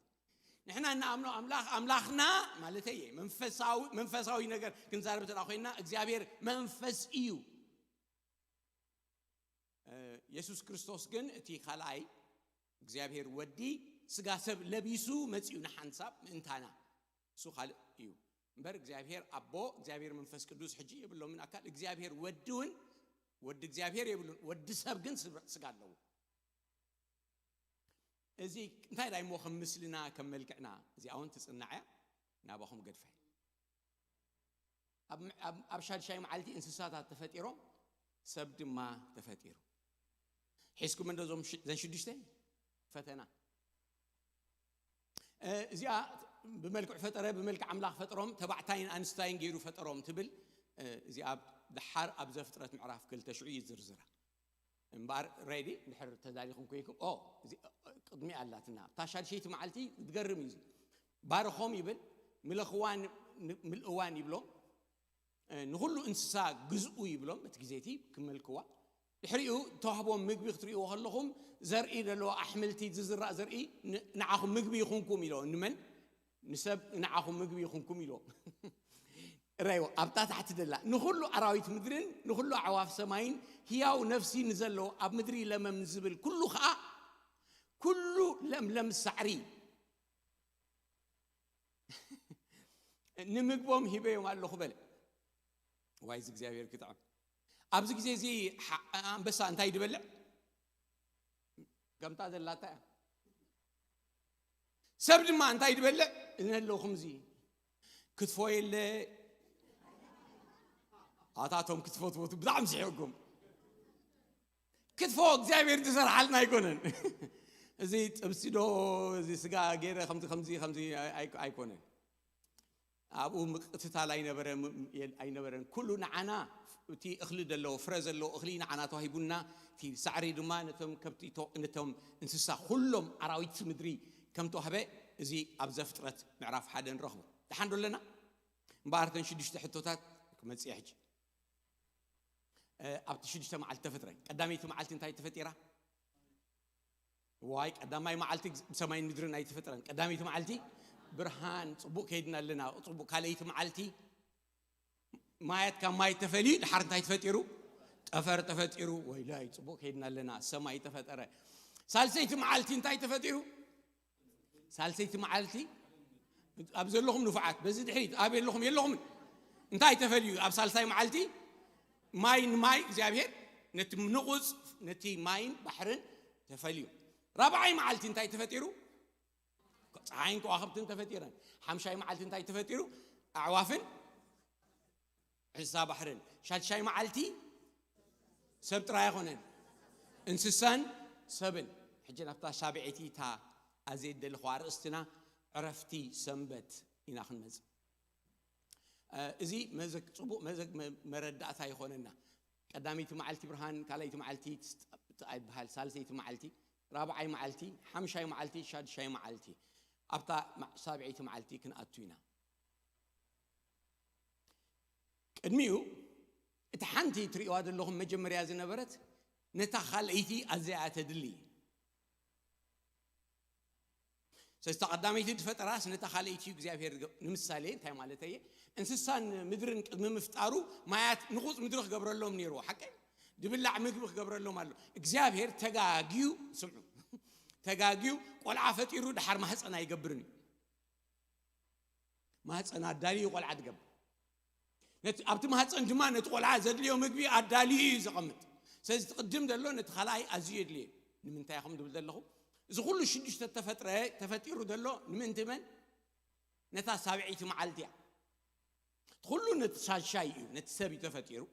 ንሕና እንኣምኖ ኣምላኽ፣ ኣምላኽና ማለተይ እየ፣ መንፈሳዊ፣ መንፈሳዊ ነገር ክንዛረብ እንተ ኮይንና፣ እግዚኣብሔር መንፈስ እዩ። እ፣ የሱስ ክርስቶስ ግን እቲ ካልኣይ እግዚኣብሔር ወዲ ስጋ ሰብ ለቢሱ መጺኡ ንሓንሳብ ምእንታና። እሱ ካልእ እዩ። እምበር እግዚኣብሔር ኣቦ፣ እግዚኣብሔር መንፈስ ቅዱስ ሕጂ የብሎምን ኣካል። እግዚኣብሔር ወዲ እውን፣ ወዲ እግዚኣብሔር የብሉን። ወዲ ሰብ ግን ስብ-፣ ስጋ ኣለዎ። እዚ እንታይ ዳይሞ ከም ምስልና፣ ከም መልክዕና፣ እዚኣ እውን ትጽናዕ እያ። ናባኹም ገድፋ እየ። ኣብ፣ ኣብ፣ ኣብ ሻድሻይ መዓልቲ እንስሳታት ተፈጢሮም፣ ሰብ ድማ ተፈጢሩ። ሒዝኩም እንዶ እዞም ሽ-፣ ዘን ሽዱሽተ ፈተና። እ፣ እዚኣ ብመልክዕ ፈጠረ፣ ብመልክዕ ኣምላኽ ፈጠሮም፣ ተባዕታይን ኣንስታይን ገይሩ ፈጠሮም ትብል። እ፣ እዚኣ ኣብ፣ ደሓር ኣብ ዘፍጥረት ምዕራፍ ክልተ ሽዑ እዩ ዝርዝራ። እምበኣር ሬዲ እንድሕር ተዳሊኹም ኮይንኩም፣ ኦ፣ እዚ ቅድሚ ኣላትና። እታ ሻድሸይቲ መዓልቲ ክትገርም እዩ። ባርኾም ይብል፣ ምለኽዋን ን-፣ ምልእዋን ይብሎም፣ እ፣ ንኹሉ እንስሳ ግዝኡ ይብሎም። እቲ ግዜ እቲ ክመልክዋ። ድሕሪኡ ተዋህቦም ምግቢ ክትርእይዎ ከለኹም፣ ዘርኢ ዘለዎ ኣሕምልቲ፣ ዝዝራእ ዘርኢ ን-፣ ንዓኹም ምግቢ ይኹንኩም ኢሎ። ንመን? ንሰብ ንዓኹም ምግቢ ይኹንኩም ኢሎ። እረይዎ፣ ኣብታ ታሕቲ ደላ፣ ንኹሉ ኣራዊት ምድርን ንኹሉ ኣዕዋፍ ሰማይን ህያው ነፍሲ ንዘለዎ ኣብ ምድሪ ለመም ንዝብል ኩሉ ኸኣ፣ ኩሉ ለምለም ሳዕሪ ንምግቦም ሂበዮም ኣለኹ በለ። ዋይ፣ እዚ እግዚኣብሔር ክጥዕም። ኣብዚ ግዜ እዚ ሓ-፣ ኣንበሳ እንታይ ድበልዕ? ገምታ ዘላታ እያ። ሰብ ድማ እንታይ ድበልዕ? እነለኹም እዚ ክትፎ የለ። ኣታቶም ክትፎ ትፈቱ ብጣዕሚ ስሒቕኩም። ክትፎ እግዚኣብሔር ዝሰርሓልና ኣይኮነን። እዚ ጥብሲ ዶ፣ እዚ ስጋ ገይረ ከምዚ፣ ከምዚ፣ ከምዚ ኣይ-፣ ኣይኮነን። ኣብኡ ምቅትታል ኣይነበረ-፣ ም-፣ የል-፣ ኣይነበረን። ኩሉ ንዓና እቲ እኽሊ ዘለዎ፣ ፍረ ዘለዎ እኽሊ ንዓና ተዋሂቡና፣ እቲ ሳዕሪ ድማ ነቶም ከብቲ ቶ-፣ ነቶም እንስሳ ኩሎም ኣራዊት ምድሪ ከም ተዋህበ፣ እዚ ኣብ ዘፍጥረት ምዕራፍ ሓደ ንረኽቦ። ደሓን ዶ ኣለና? እምበኣር እተን ሽዱሽተ ሕቶታት ክመጽእ ሕጂ። እ፣ ኣብቲ ሽዱሽተ መዓልቲ ተፈጥረ። ቀዳመይቲ መዓልቲ እንታይ ተፈጢራ? ዋይ፣ ቀዳማይ መዓልቲ ብሰማይን ምድርን ኣይተፈጥረን። ቀዳመይቲ መዓልቲ ብርሃን፣ ጽቡቕ ከይድና ኣለና። ጽቡቕ። ካልኣይቲ መዓልቲ ማያት ካብ ማይ ተፈልዩ፣ ድሓር እንታይ ተፈጢሩ? ጠፈር ተፈጢሩ። ወይላይ፣ ጽቡቕ ከይድና ኣለና። ሰማይ ተፈጠረ። ሳልሰይቲ መዓልቲ እንታይ ተፈጢሩ? ሳልሰይቲ መዓልቲ ኣብ ዘለኹም ንፉዓት፣ በዚ ድሕሪት ኣብ የለኹም፣ የለኹምን። እንታይ ተፈልዩ? ኣብ ሳልሳይ መዓልቲ ማይ ንማይ እግዚኣብሔር ነቲ ንቑጽ፣ ነቲ ማይን ባሕርን ተፈልዩ። ራብዓይ መዓልቲ እንታይ ተፈጢሩ? ፀሓይን ከዋኽብትን ተፈጢረን። ሓምሻይ መዓልቲ እንታይ ተፈጢሩ? ኣዕዋፍን እንስሳ ባሕርን። ሻድሻይ መዓልቲ ሰብ ጥራይ ኣይኮነን፣ እንስሳን ሰብን። ሕጂ ናብታ ሳብዐይቲ፣ እታ ኣዘይ ደለኹ ኣርእስትና ዕረፍቲ ሰንበት ኢና ክንመጽእ። እ፣ እዚ መዘክ-፣ ጽቡቕ መዘክ-፣ መ-፣ መረዳእታ ይኾነና። ቀዳመይቲ መዓልቲ ብርሃን፣ ካልኣይቲ መዓልቲ ትስጠ-፣ ትኣ ይበሃል፣ ሳልሰይቲ መዓልቲ፣ ራብዓይ መዓልቲ፣ ሓምሻይ መዓልቲ፣ ሻድሻይ መዓልቲ። ኣብታ ማ-፣ ሳብዐይቲ መዓልቲ ክንኣቱ ኢና። ቅድሚኡ፣ እቲ ሓንቲ ትርእይዋ ዘለኹም መጀመርያ ዝነበረት፣ ነታ ካልኣይቲ ኣዘያ ተድሊ። ስለዚ እታ ቀዳመይቲ ዝፈጠራስ ነታ ካልኣይቲ እዩ እግዚኣብሔር ገ-፣ ንምሳሌ እንታይ ማለት እየ? እንስሳን ምድርን ቅድሚ ምፍጣሩ ማያት ንቑጽ ምድሪ ክገብረሎም ነይርዎ። ሓቀይ? ድብላዕ ምግቢ ክገብረሎም ኣሎ። እግዚኣብሔር ተጋግዩ፣ ስምዑ፣ ተጋግዩ ቆልዓ ፈጢሩ ድሓር ማህፀን ኣይገብርን እዩ። ማህፀን ኣዳልዩ ቆልዓ ትገብር። ነቲ፣ ኣብቲ ማህፀን ድማ ነቲ ቆልዓ ዘድልዮ ምግቢ ኣዳልዩ እዩ ዘቐምጥ። ስለዚ እቲ ቅድም ዘሎ ነቲ ካልኣይ ኣዝዩ የድልየ። ንምንታይ ኢኹም ድብል ዘለኹ? እዚ ኩሉ ሽዱሽተ ተፈጥረ ተፈጢሩ ዘሎ ንምእንቲ መን? ነታ ሳብዐይቲ መዓልቲ እያ። ኩሉ ነቲ ሻድሻይ እዩ፣ ነቲ ሰብ እዩ ተፈጢሩ።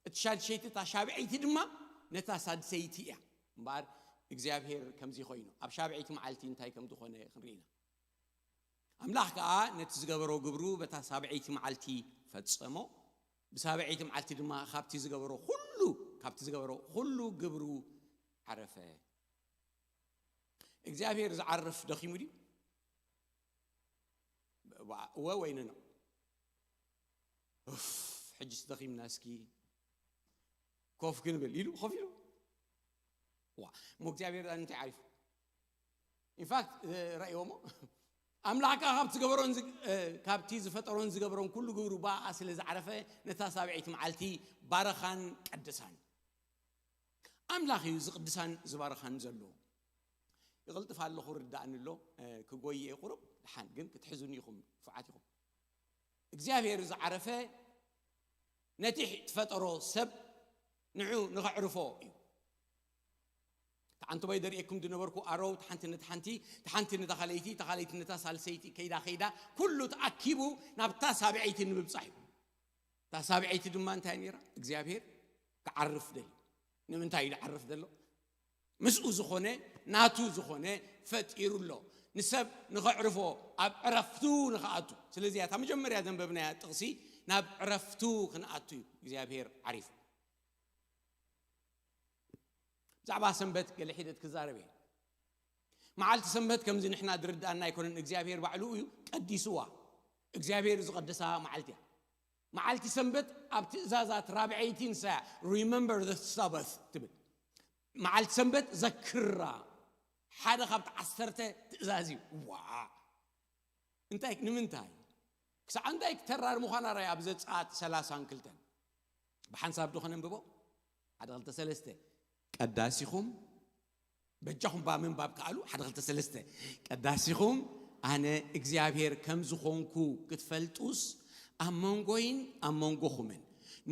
እቲ ሻድሸይቲ እታ ሻብዐይቲ ድማ ነታ ሳድሰይቲ እያ። እምበኣር እግዚኣብሔር ከምዚ ኮይኑ ኣብ ሻብዐይቲ መዓልቲ እንታይ ከም ዝኾነ ክንርኢ ኢና። ኣምላኽ ከኣ ነቲ ዝገበሮ ግብሩ በታ ሳብዐይቲ መዓልቲ ፈጸሞ። ብሳብዐይቲ መዓልቲ ድማ ካብቲ ዝገበሮ ኩሉ፣ ካብቲ ዝገበሮ ኩሉ ግብሩ ዓረፈ። እግዚኣብሔር ዝዓርፍ ደኺሙ ድዩ? እወ ወይ ንኖ? ኡፍ፣ ሕጅስ ደኺምና፣ እስኪ ኮፍ ክንብል ኢሉ ኮፍ ኢሉ። ዋ፣ እሞ እግዚኣብሔር እንታይ ዓሪፉ? ኢንፋክት ረእይዎሞ ኣምላኽ ከኣ ካብቲ ዝገበሮን ዝግ- እ፣ ካብቲ ዝፈጠሮን ዝገበሮን ኩሉ ግብሩ ብኣኣ ስለ ዝዓረፈ ነታ ሳብዐይቲ መዓልቲ ባረኻን ቀደሳን። ኣምላኽ እዩ ዝቕድሳን ዝባርኻን ዘሎ። ይቕልጥፍ ኣለኹ ርዳእኒ ኣሎ። እ፣ ክጎይ እየ ቁሩብ ድሓን ግን ክትሕዙኒ ኢኹም ክፉዓት ኢኹም። እግዚኣብሔር ዝዓረፈ ነቲ ዝፈጠሮ ሰብ ንዑ ንኸዕርፎ እዩ። ተዓንተቦይ ደርእየኩም ዝነበርኩ ኣረው ተሓንቲ ነቲ ሓንቲ፣ ተሓንቲ ነታ ካልኣይቲ፣ ተኻለይቲ ነታ ሳልሰይቲ ከይዳ ከይዳ ኩሉ ተኣኪቡ ናብታ ሳብዐይቲ ንምብጻሕ እዩ። እታ ሳብዐይቲ ድማ እንታይ ነይራ? እግዚኣብሔር ክዓርፍ ደልዩ። ንምንታይ እዩ ዝዓርፍ ዘሎ? ምስኡ ዝኾነ ናቱ ዝኾነ ፈጢሩ ኣሎ። ንሰብ ንኸዕርፎ ኣብ ዕረፍቱ ንኽኣቱ። ስለዚ እታ መጀመርያ ዘንበብናያ ጥቕሲ ናብ ዕረፍቱ ክንኣቱ እዩ እግዚኣብሔር ዓሪፉ። ብዛዕባ ሰንበት ገለ ሒደት ክዛረብ እየ። መዓልቲ ሰንበት ከምዚ ንሕና ዝርድኣና ኣይኮነን። እግዚኣብሔር ባዕሉ እዩ ቀዲስዋ። እግዚኣብሔር ዝቐደሳ መዓልቲ እያ። መዓልቲ ሰንበት ኣብ ትእዛዛት ራብዐይቲ ንሳ እያ። Remember the Sabbath ትብል። መዓልቲ ሰንበት ዘክራ ሓደ ካብቲ ዓሰርተ ትእዛዝ እዩ። ዋ እንታይ ንምንታይ ክሳዕ እንታይ ክተራር ምዃና ራይ ኣብ ዘጸኣት ሰላሳን ክልተን ብሓንሳብ ዶ ከነንብቦ? ሓደ ክልተ ሰለስተ ቀዳሲኹም በጃኹም ባ ምንባብ ከኣሉ ሓደ ክልተ ሰለስተ ቀዳሲኹም ኣነ እግዚኣብሔር ከም ዝኾንኩ ክትፈልጡስ ኣብ መንጎይን ኣብ መንጎኹምን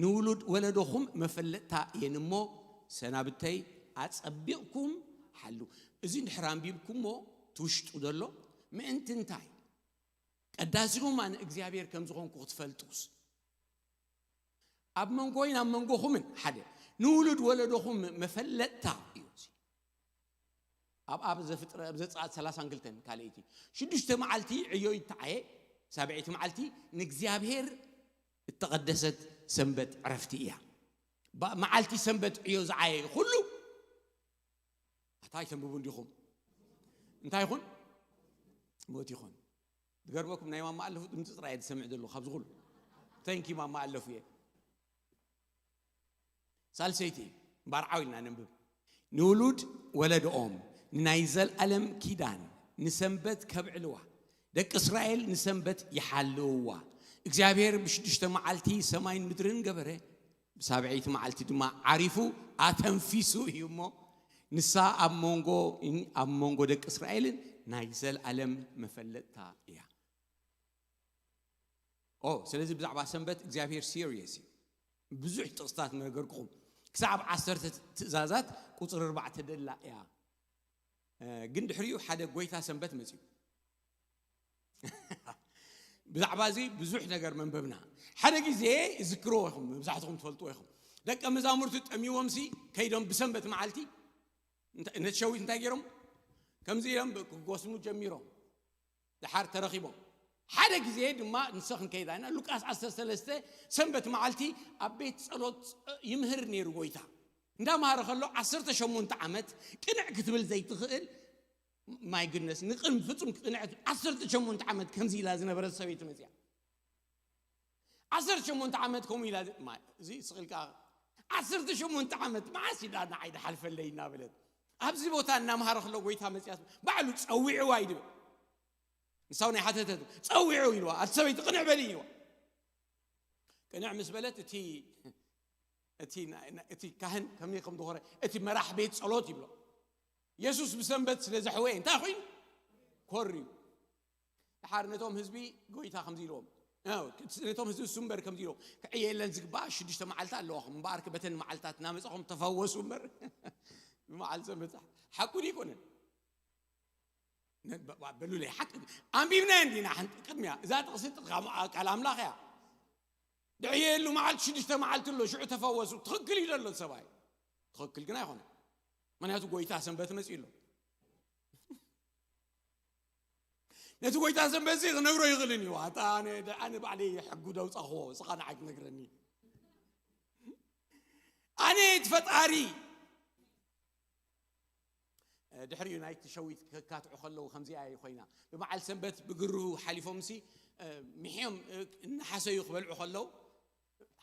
ንውሉድ ወለዶኹም መፈለጥታ እየን እሞ ሰናብተይ ኣጸቢቕኩም ሓሉ። እዚ እንድሕር ኣንቢብኩሞ ትውሽጡ ዘሎ ምእንቲ እንታይ ቀዳሲኹም ኣነ እግዚኣብሔር ከም ዝኾንኩ ክትፈልጡስ ኣብ መንጎይን ኣብ መንጎኹምን ሓደ ንውሉድ ወለዶኹም መፈለጥታ እዩ። ኣብ ኣብ ዘፍጥረ ኣብ ዘጸኣት ሰላሳን ክልተን ካልኣይቲ ሽዱሽተ መዓልቲ ዕዮ ይተዓየ። ሳብዐይቲ መዓልቲ ንእግዚኣብሔር እተቐደሰት ሰንበት ዕረፍቲ እያ። ባ- መዓልቲ ሰንበት ዕዮ ዝዓየ ኩሉ ኣታ ኣይተንብቡ እንዲኹም እንታይ ይኹን ሞት ይኹን ዝገርመኩም ናይ ማማ ኣለፉ ድምፂ ጥራይ ዝሰምዕ ዘለኹ ካብዚ ኩሉ ተንኪ ማማ ኣለፉ እየ ሳልሰይቲ እምበኣር ዓው ኢልና ነንብብ ንውሉድ ወለድኦም ንናይ ዘለኣለም ኪዳን ንሰንበት ከብዕልዋ ደቂ እስራኤል ንሰንበት ይሓልውዋ እግዚኣብሔር ብሽዱሽተ መዓልቲ ሰማይን ምድርን ገበረ ብሳብዐይቲ መዓልቲ ድማ ዓሪፉ ኣተንፊሱ እዩ እሞ ንሳ ኣብ መንጎ ኣብ መንጎ ደቂ እስራኤልን ናይ ዘለኣለም መፈለጥታ እያ ኦ ስለዚ ብዛዕባ ሰንበት እግዚኣብሔር serious እዩ ብዙሕ ጥቕስታት ነገርኩም ክሳብ ዓሰርተ ትእዛዛት ቁፅሪ ኣርባዕተ ደላ እያ ግን ድሕሪኡ ሓደ ጎይታ ሰንበት መፅኡ ብዛዕባ እዚ ብዙሕ ነገር መንበብና ሓደ ግዜ ዝክርዎ ኢኹም መብዛሕትኹም ትፈልጥዎ ኢኹም ደቀ መዛሙርቲ ጠሚዎም ሲ ከይዶም ብሰንበት መዓልቲ ነቲ ሸዊት እንታይ ገይሮም ከምዚ ኢሎም ክጎስሙ ጀሚሮም ድሓር ተረኺቦም ሓደ ግዜ ድማ ንሰ ክንከይዳ ኢና ሉቃስ ዓሰርተ ሰለስተ ሰንበት መዓልቲ ኣብ ቤት ጸሎት ይምህር ነይሩ ጎይታ እንዳምሃረ ከሎ ዓሰርተ ሸሞንተ ዓመት ቅንዕ ክትብል ዘይትኽእል my goodness ንቕድሚ ፍጹም ክትንዕት ዓሰርተ ሸሞንተ ዓመት ከምዚ ኢላ ዝነበረት ሰበይቲ መፅያ ዓሰርተ ሸሞንተ ዓመት ከምኡ ኢላ እዚ ስቕልካ ዓሰርተ ሸሞንተ ዓመት መዓስ ኢዳ ንዓይ ድሓልፈለይ እናበለት ኣብዚ ቦታ እናምሃረ ከሎ ጎይታ መፅያ ባዕሉ ፀዊዕዋ ይድብል ንሳው ናይ ሓተተት ፀዊዑ ኢልዋ ኣቲ ሰበይቲ ቅንዕ በሊ ኢልዋ ቅንዕ ምስ በለት እቲ እቲ ካህን ከመይ ከም ዝኾነ እቲ መራሕ ቤት ፀሎት ይብሎ የሱስ ብሰንበት ስለ ዘሕወየ እንታይ ኮይኑ ኮርዩ ድሓር ነቶም ህዝቢ ጎይታ ከምዚ ኢልዎም ነቶም ህዝቢ እሱ እምበር ከምዚ ኢሎ ክዕየለን ዝግባእ ሽዱሽተ መዓልቲ ኣለዋኹም እምበኣር በተን መዓልታት እናመፃኹም ተፈወሱ እምበር ብመዓል ሰንበት ሓቁ ኣይኮነን። በሉለይ ሓቂ ኣንቢብና እንዲና ሓንቲ ቅድሚያ እዛ ጥቕሲ ጥቕሚ ቃል ኣምላኽ እያ። ድዕየሉ መዓልቲ ሽዱሽተ መዓልቲ ኣሎ ሽዑ ተፈወሱ ትኽክል እዩ ዘሎ ሰብኣይ። ትኽክል ግን ኣይኮነ። ምክንያቱ ጎይታ ሰንበት መፅኡ ኣሎ። ነቲ ጎይታ ሰንበት እዚ ክነግሮ ይኽእልን እዩ። ኣታ ኣነ ባዕለይ ሕጉ ደውፃኽዎ እስኻ ንዓይ ትነግረኒ ኣነ እቲ ፈጣሪ ድሕሪኡ ናይቲ ሸዊት ከካትዑ ከለዉ ከምዚኣ እዩ ኮይና። ብመዓል ሰንበት ብግርሁ ሓሊፎምሲ ምሕዮም እናሓሰዩ ክበልዑ ከለዉ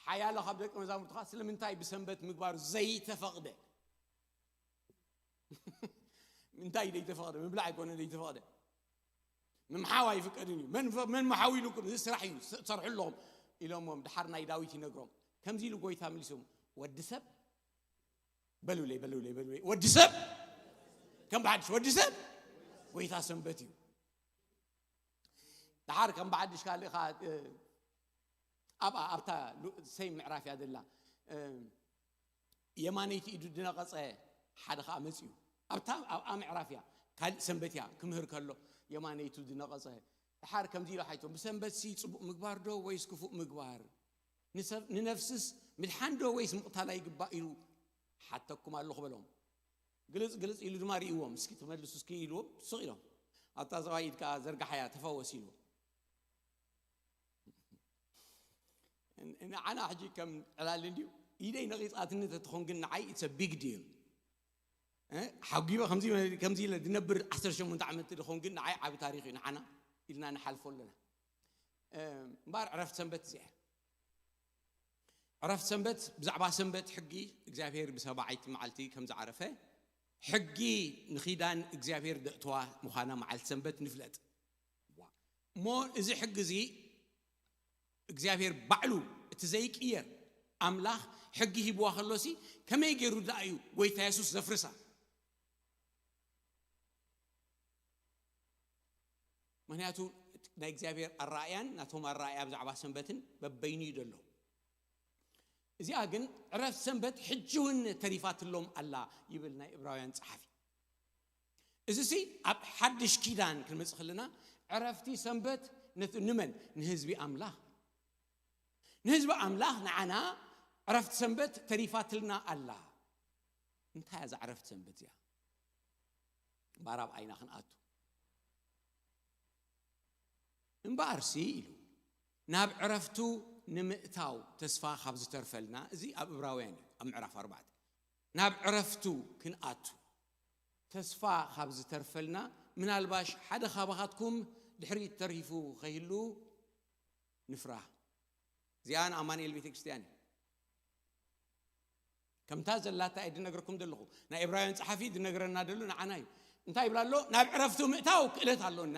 ሓያሎ ካብ ደቂ መዛሙርትኻ ስለምንታይ ብሰንበት ምግባሩ ዘይተፈቕደ? እንታይ ዘይተፈቕደ? ምብላዕ ኣይኮነ ዘይተፈቕደ። ምምሓው ኣይፍቀድን እዩ። መን መሓው ኢሉኩም? እዚ ስራሕ እዩ፣ ትሰርሑ ኣለኹም ኢሎሞም። ድሓር ናይ ዳዊት ይነግሮም። ከምዚ ኢሉ ጎይታ ምሊሶም፣ ወዲ ሰብ በሉለይ በሉለይ በሉለይ ወዲ ሰብ ከም ብሓድሽ ወዲ ሰብ ጎይታ ሰንበት እዩ። ድሓር ከም ብሓድሽ ካልእ ከኣ ኣብኣ ኣብታ ሰይ ምዕራፍ እያ ዘላ። የማነይቲ ኢዱ ዝነቐጸ ሓደ ከኣ መጽኡ ኣብታ ኣብኣ ምዕራፍ እያ። ካልእ ሰንበት እያ ክምህር ከሎ የማነይቱ ዝነቐጸ ድሓር ከምዚ ኢሉ ሓይቶም ብሰንበት ሲ ጽቡቕ ምግባር ዶ ወይስ ክፉእ ምግባር ንነፍስስ ምድሓን ዶ ወይስ ምቕታላ ይግባእ ኢሉ ሓተኩም ኣለኹ በሎም። ግልጽ ግልጽ ኢሉ ድማ ርእይዎም እስኪ ትመልሱ እስኪ ኢልዎም ስቕ ኢሎም ኣብታ ሰብኣይ ኢድ ከዓ ዘርጋሓያ ተፈወስ ኢልዎም። ንዓና ሕጂ ከም ዕላል እንድዩ ኢደይ ነቒጻትኒ ተትኾን ግን ንዓይ it's a big deal ሓጒበ ከምዚ ኢለ ዝነብር ዓሰርተ ሸሞንተ ዓመት ተድኾን ግን ንዓይ ዓብ ታሪኽ እዩ ንዓና ኢልና ንሓልፎ ኣለና። እምበኣር ዕረፍቲ ሰንበት እዚኣ ዕረፍቲ ሰንበት ብዛዕባ ሰንበት ሕጊ እግዚኣብሔር ብሰባዓይቲ መዓልቲ ከም ዝዓረፈ ሕጊ ንኺዳን እግዚኣብሔር ደእትዋ ምዃና መዓልቲ ሰንበት ንፍለጥ። እሞ እዚ ሕጊ እዚ እግዚኣብሔር ባዕሉ እቲ ዘይቅየር ኣምላኽ ሕጊ ሂብዋ ከሎሲ ከመይ ገይሩ ደኣ እዩ ጎይታ የሱስ ዘፍርሳ? ምክንያቱ ናይ እግዚኣብሔር ኣረኣያን ናቶም ኣረኣያ ብዛዕባ ሰንበትን በበይኑ እዩ ዘሎ። እዚኣ ግን ዕረፍቲ ሰንበት ሕጂ እውን ተሪፋትሎም ኣላ ይብል ናይ እብራውያን ጸሓፊ። እዚ ሲ ኣብ ሓድሽ ኪዳን ክንመጽእ ከለና ዕረፍቲ ሰንበት ንመን ንህዝቢ ኣምላኽ ንህዝቢ ኣምላኽ ንዓና ዕረፍቲ ሰንበት ተሪፋትልና ኣላ። እንታይ እያ እዛ ዕረፍቲ ሰንበት እዚኣ? እምበኣር ኣብ ዓይና ክንኣቱ እምበኣርሲ ኢሉ ናብ ዕረፍቱ ንምእታው ተስፋ ካብ ዝተርፈልና እዚ ኣብ እብራውያን እዩ ኣብ ምዕራፍ ኣርባዕተ ናብ ዕረፍቱ ክንኣቱ ተስፋ ካብ ዝተርፈልና ምናልባሽ ሓደ ካባኻትኩም ድሕሪት ተሪፉ ከይህሉ ንፍራህ። እዚኣ ንኣማኑኤል ቤተክርስትያን እዩ። ከምታ ዘላታ እየ ዝነግረኩም ዘለኹ። ናይ ዕብራውያን ጸሓፊ ዝነግረና ደሎ ንዓና እዩ። እንታይ ይብላ ኣሎ? ናብ ዕረፍቱ ምእታው ክእለት ኣሎና።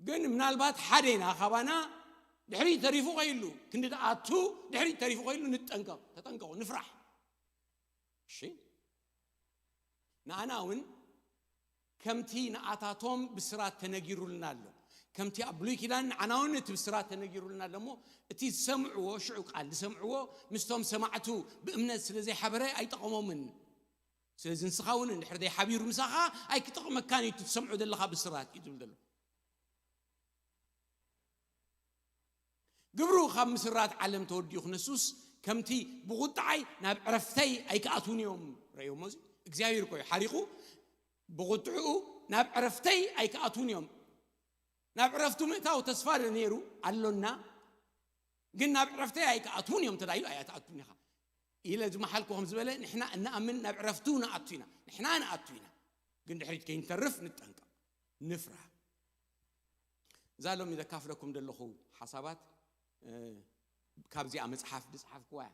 ግን ምናልባት ሓደና ካባና ድሕሪ ተሪፉ ከይሉ ክንዲ ደኣቱ ድሕሪ ተሪፉ ከይሉ ንጠንቀቕ። ተጠንቀቑ፣ ንፍራሕ። እሺ ንኣና እውን ከምቲ ንኣታቶም ብስራት ተነጊሩልና ኣሎ። ከምቲ ኣብ ብሉይ ኪዳን ንዓና እውን እቲ ብስራት ተነጊሩልና ኣሎ እሞ እቲ ዝሰምዕዎ ሽዑ ቃል ዝሰምዕዎ ምስቶም ሰማዕቱ ብእምነት ስለ ዘይሓበረ ኣይጠቐሞምን። ስለዚ ንስኻ እውን እንድሕር ዘይሓቢሩ ምሳኻ ኣይክጠቕመካን እዩ እቲ ትሰምዖ ዘለኻ ብስራት እዩ ዝብል ዘሎ። ግብሩ ካብ ምስራት ዓለም ተወዲኡ ክነሱስ ከምቲ ብቁጥዓይ ናብ ዕረፍተይ ኣይክኣትውን እዮም። ረእዮሞ እዚ እግዚኣብሔር እኮ እዩ ሓሪቑ ብቁጥዕኡ ናብ ዕረፍተይ ኣይክኣትውን እዮም። ናብ ዕረፍቱ ምእታው ተስፋ ዶ ነይሩ ኣሎና ግን ናብ ዕረፍተይ ኣይክኣትውን እዮም ተዳይሉ ኣይኣትኣትውን ኢኻ ኢለ ዝመሓልኩ ከም ዝበለ ንሕና እንኣምን ናብ ዕረፍቱ ንኣቱ ኢና። ንሕና ንኣቱ ኢና ግን ድሕሪት ከይንተርፍ ንጠንቀቕ ንፍራ። እዛ ሎሚ ዘካፍለኩም ዘለኹ ሓሳባት ካብዚኣ መፅሓፍ ዝፅሓፍኩዋ እያ።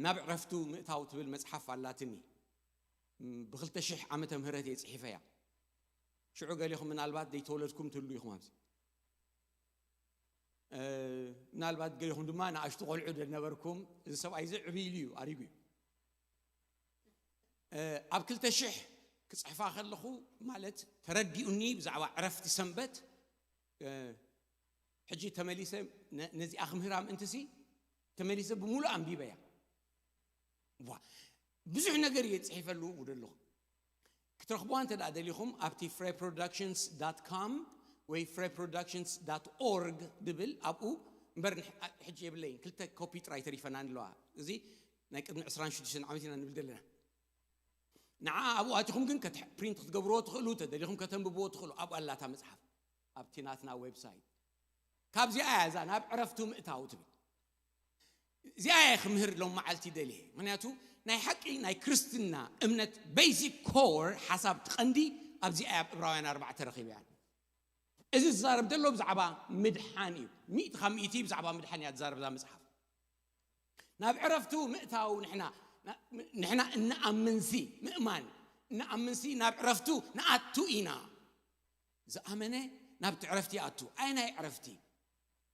ናብ ዕረፍቱ ምእታው ትብል መፅሓፍ ኣላትኒ። ብክልተ ሽሕ ዓመተ ምህረት እየ ፅሒፈያ። ሽዑ ገሊኹም ምናልባት ዘይተወለድኩም ትህሉ ኢኹም ኣብዚ። ምናልባት ገሊኹም ድማ ንኣሽቱ ቆልዑ ደነበርኩም እዚ ሰብኣይ እዚ ዕብይ ኢሉ እዩ ኣሪጉ እዩ። ኣብ ክልተ ሽሕ ክፅሕፋ ከለኹ ማለት ተረዲኡኒ ብዛዕባ ዕረፍቲ ሰንበት ሕጂ ተመሊሰ ነ- ነዚኣ ክምህራ ምእንትሲ ተመሊሰ ብምሉእ ኣንቢበያ። ዋ፣ ብዙሕ ነገር እየ ጽሒፈሉ ውደለኹ። ክትረኽብዋ እንተ ደኣ ደሊኹም ኣብቲ frayproductions.com ወይ frayproductions.org ድብል ኣብኡ እምበር ንሕ- ሕጂ የብለይን። ክልተ ኮፒ ጥራይ ተሪፈና ኣለዋ። እዚ ናይ ቅድሚ ዕስራን ሽዱሽተን ዓመት ኢና ንብል ዘለና። ንዓ ኣብኡ ኣቲኹም ግን ከት- ፕሪንት ክትገብርዎ ትኽእሉ፣ ተደሊኹም ከተንብብዎ ትኽእሉ። ኣብኡ ኣላታ መጽሓፍ ኣብቲ ናትና ዌብሳይት። ካብዚኣ እያ እዛ ናብ ዕረፍቱ ምእታው ትብል። እዚኣ እየ ክምህር ሎም መዓልቲ ደልየ። ምክንያቱ ናይ ሓቂ ናይ ክርስትና እምነት ቤዚክ ኮር ሓሳብ ትቐንዲ ኣብዚኣ እያ ኣብ ዕብራውያን ኣርባዕተ ረኺብያን። እዚ ዝዛረብ ዘሎ ብዛዕባ ምድሓን እዩ። ሚእቲ ካብ ሚእቲ ብዛዕባ ምድሓን እያ ትዛረብ እዛ መጽሓፍ። ናብ ዕረፍቱ ምእታው ንሕና ንሕና እንኣምንሲ ምእማን እንኣምንሲ ናብ ዕረፍቱ ንኣቱ ኢና። ዝኣመነ ናብቲ ዕረፍቲ ይኣቱ። ኣየናይ ዕረፍቲ?